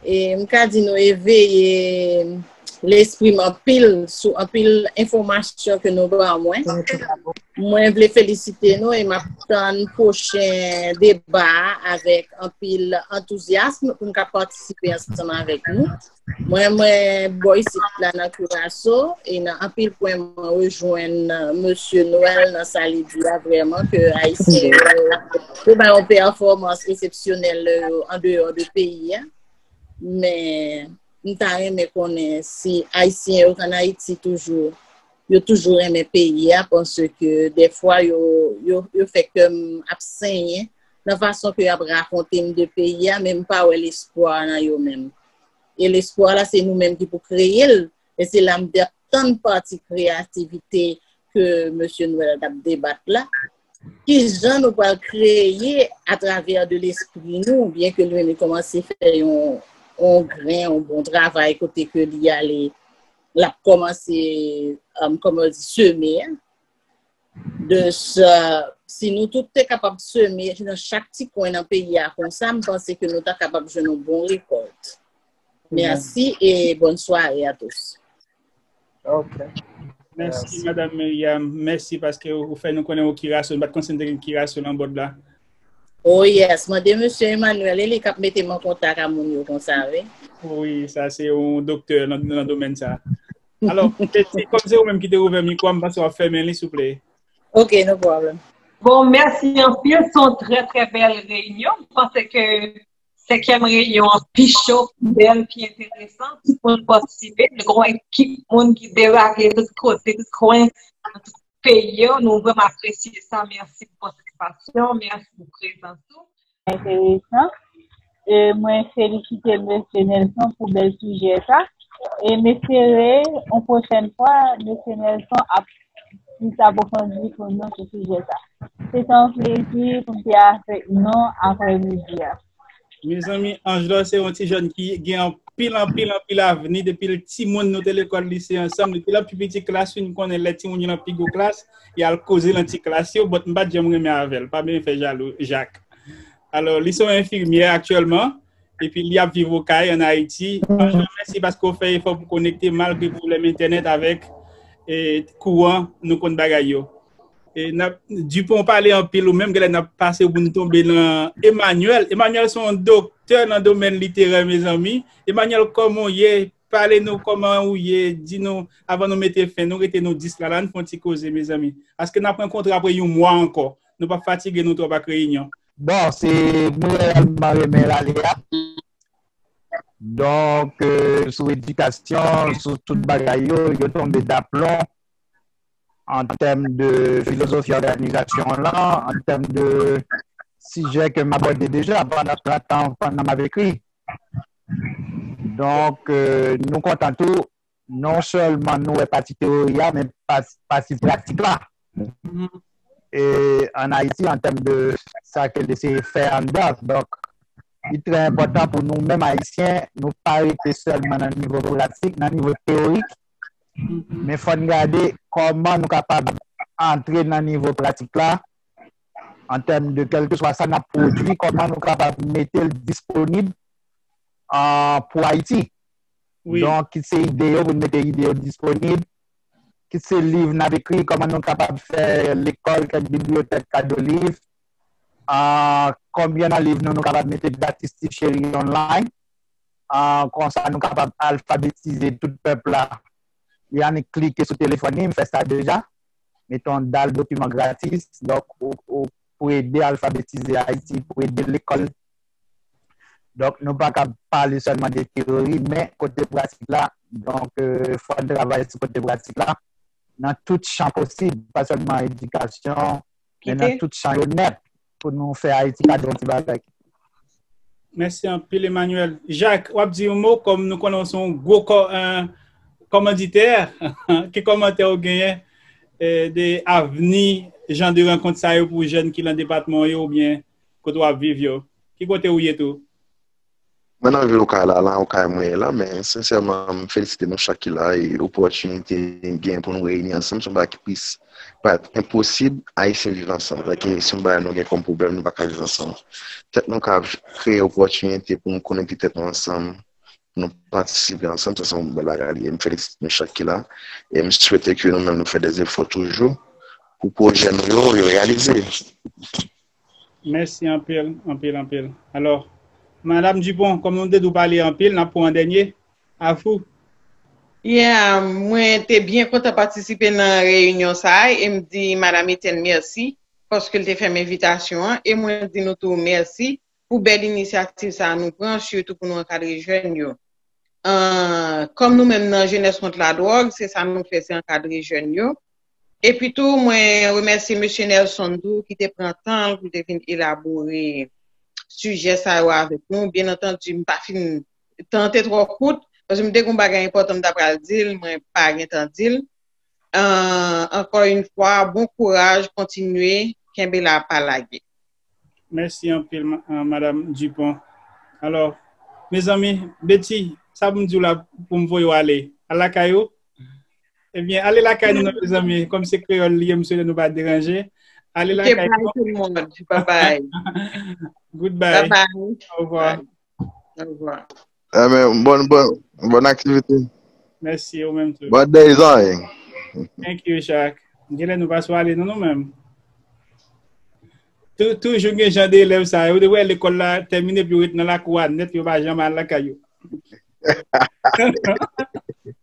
E m ka di nou eveye lespri m anpil sou anpil enfòmasyon ke nou ban mwen. Mwen vle felisite nou e m ap tann pwochen deba a avèk anpil antouzyasm pou m ka patisipe ansanm avèk nou. Mwen, mwen bò isit la nan Kiraso e nan anpil pwen mwen rejwenn mesye Noël nan sa li di a vrèman ke Ayisyen yo te bay yon pèfòmans eksepsyonèl lè yo andeyò de peyi a. Men m ta renmen konnen si Ayisyen yo k ann Ayiti toujou, yo toujou renmen peyi a, paske dèfwa yo, yo, yo fè kè m ap senyen nan fason ke y ap rakonte m de peyi a, men m pa wè lespwa nan yo menm. E lespwa la, se nou menm ki pou kreye l. E se la m t ap tann pati kreyativite ke mesye Noël t ap debat la. Kijan nou pral kreye atravè de lespri nou, byen ke li menm li kòmanse fè yon, yon grenn, yon bon travay kote ke li ale, l ap kòmanse, um, kòman yo di, seme a. De sa, si nou tout te kapab seme nan chak ti kwen nan peyi a konsa, m panse ke nou ta kapab jwenn yon bon rekòlt. Mèsi e bòn sware a tous. Ok. Mèsi, Madanm Myriam. Mèsi paske ou fè nou konnen ou Kiraso. Nou pa t konn si n te gen Kiraso nan bòd la. Oh yes, mande mesye Emmanuel, e li k ap mete m an kontak a moun yo konsa, wi. Wi, sa se yon doktè nan, nan domèn sa. Alò, Betty, kòm se ou menm ki te ouvè mikwo a, m panse w ap fèmen li, souple. Ok, no problem. Bon, mèsi anpil. Se yon trè, trè bèl reyinyon. M panse ke senkyèm reyinyon an pi cho, pi bèl, pi enteresan. Tout moun patisipe. Nou gen yon ekip moun ki debake tout kote, tout kwen, nan tout peyi yo. Nou vrèman apresye sa. Mèsi pou patisipasyon, mèsi pou prezans ou. Enteresan. E mwen felisite mesye Nelson pou bèl sijè sa. E m espere yon pwochèn fwa, mesye Nelson ap plis apwofondi pou nou sou sijè sa. Se te yon plezi pou m te avèk nou aprèmidi a. Mezanmi, Angelor se yon ti jèn ki gen anpil, anpil, anpil avni. Depi l timoun, nou te lekòl lise ansanm. Depi l ap pi piti klas, wi, m konnen lè timoun yo nan pi gwo klas, y al koze nan ti klas yo, but m pa t janm renmen avè l. Pa bezwen fè jalou, Jacques. Alò, li se yon enfimyè aktyèlman, epi li ap viv Okay, ann Ayiti. Angelor, mèsi paske w fè efò pou konekte, malgre pwoblèm entènèt avèk, e, kouran, nou konn bagay yo. E n ap, Dupont pale anpil, ou menm, genlè n ap pase pou n tonbe nan Emmanuel. Emmanuel se yon doktè nan domèn literè, mezanmi. Emmanuel, kòman w ye? Pale nou kòman ou ye, di nou, avan nou mete fen, nou rete nou dis la, la, n fè yon ti koze, mezanmi. Paske n ap rankontre apre yon mwa ankò. Nou p ap fatige nou twòp ak reyinyon. Bon, se mwen reyèlman renmen rale a. Donk, euh, sou edikasyon, sou tout bagay yo, yo tonbe daplon an tèm de filozofi òganizasyon an lan, an tèm de sijè ke m abòde deja pandan trant an, pandan m ap ekri. Donk, euh, nou kontan tou, non sèlman nou wè pati teyori a, men pas- pati pratik la. E ann Ayiti, an tèm de sa ke l eseye fè anndan. Donk, li trè enpòtan pou nou menm Ayisyen, nou pa rete sèlman nan nivo pratik, nan nivo teyorik, men fò n gade kòman nou kapab antre nan nivo pratik la, an tèm de kèlkeswa sa n ap pwodui, kòman nou kapab mete l disponib, ah, pou Ayiti. Wi. Donk, kit se ide yo, pou n mete ide yo disponib, kit se liv n ap ekri, kòman nou kapab fè lekòl, kèk bibliyotèk kado liv, ah, konbyen nan liv nou, nou kapab mete gratis ti cheri online, ah, konsa nou kapab alfabetize tout pèp la. Li annik klike sou telefòn li, m fè sa deja. Mete yon dal dokiman gratis, donk, ou, ou, pou ede alfabetize Ayiti, pou ede lekòl. Donk, nou pa ka pale sèlman de teyori, men kote pratik la, donk, euh, fò n travay sou kote pratik la, nan tout chan posib, pa sèlman edikasyon, men nan tout chan yo nèt, pou nou fè Ayiti kado yon ti bagay. Mèsi anpil, Emmanuel. Jacques, w ap di yon mo, kòm nou konnen w se yon gwo kò-, euh, kòmanditè, ki kòmantè w genyen, euh, de avni jan de rankont sa yo pou jèn ki lan depatman w yo oubyen kote w ap viv yo? Ki kote w ye tou? Mwen nan vil Okay la, la Okay mwen ye la, men sensèman, m felisite nou chak ki la, e opòtinite n gen pou nou reyini ansanm, se yon bagay ki plis pa t enposib Ayisyen viv ansanm. Sètadi se yon bagay nou gen kòm pwoblèm, nou pa ka viv ansanm. Petèt nou ka kreye opòtinite pou nou konekte tèt nou ansanm, pou nou patisipe ansanm, sa se yon bèl bagay li ye. M felisite nou chak ki la, e m swete ke nou menm nou fè de efò toujou pou pwojè nou yo, yo reyalize. Mèsi anpil, anpil, anpil. Alò, Madam Dupont, kòm nou te di w pale anpil, n ap pran dènye. A vous. Yeah, mwen te byen kontan patisipe nan reyinyon sa a, e m di Madam Etienne mèsi, paske l te fè m envitasyon an, e mwen di nou tou mèsi pou bèl inisyativ sa a nou pran, sitou pou nou ankadre jèn yo. An, kòm nou menm nan Jenès kont ladwòg, se sa nou fè, se ankadre jèn yo. Epi tou, mwen remèsye mesye Nelson tou, ki te pran tan l pou l te vin elabore sijè sa yo avèk nou. Byen antandi, m pa fin, tan te twò kout, paske m te gen yon bagay enpòtan m ta pral di l, mwen pa gen tan di l. An, ankò yon fwa, bon kouraj, kontinye, kenbe la, pa lage. Mèsi anpil, ma-, ah, Madam Dupont. Alò, mezanmi, Betty, sa pou m di w la pou m voye w ale? Al lakay ou? Ebyen, ale lakay nou, non, mezanmi. Kòm se kreyòl li ye, m swete nou pa deranje. Ale lakay nou. Bye tout le monde. Bye bye. Goodbye. Bye bye. Au revoir. Au revoir. Ebyen, bòn, bòn, bòn aktivite. Mèsi, ou menm tou. Bòn day, zanmi. Thank you, Jacques. Genlè nou pa sou ale, non, nou menm. Tou-, toujou gen jan de elèv sa yo. Ou te wè lekòl la tèmine, epi yo ret nan lakou a nèt, yo pa janm al lakay yo.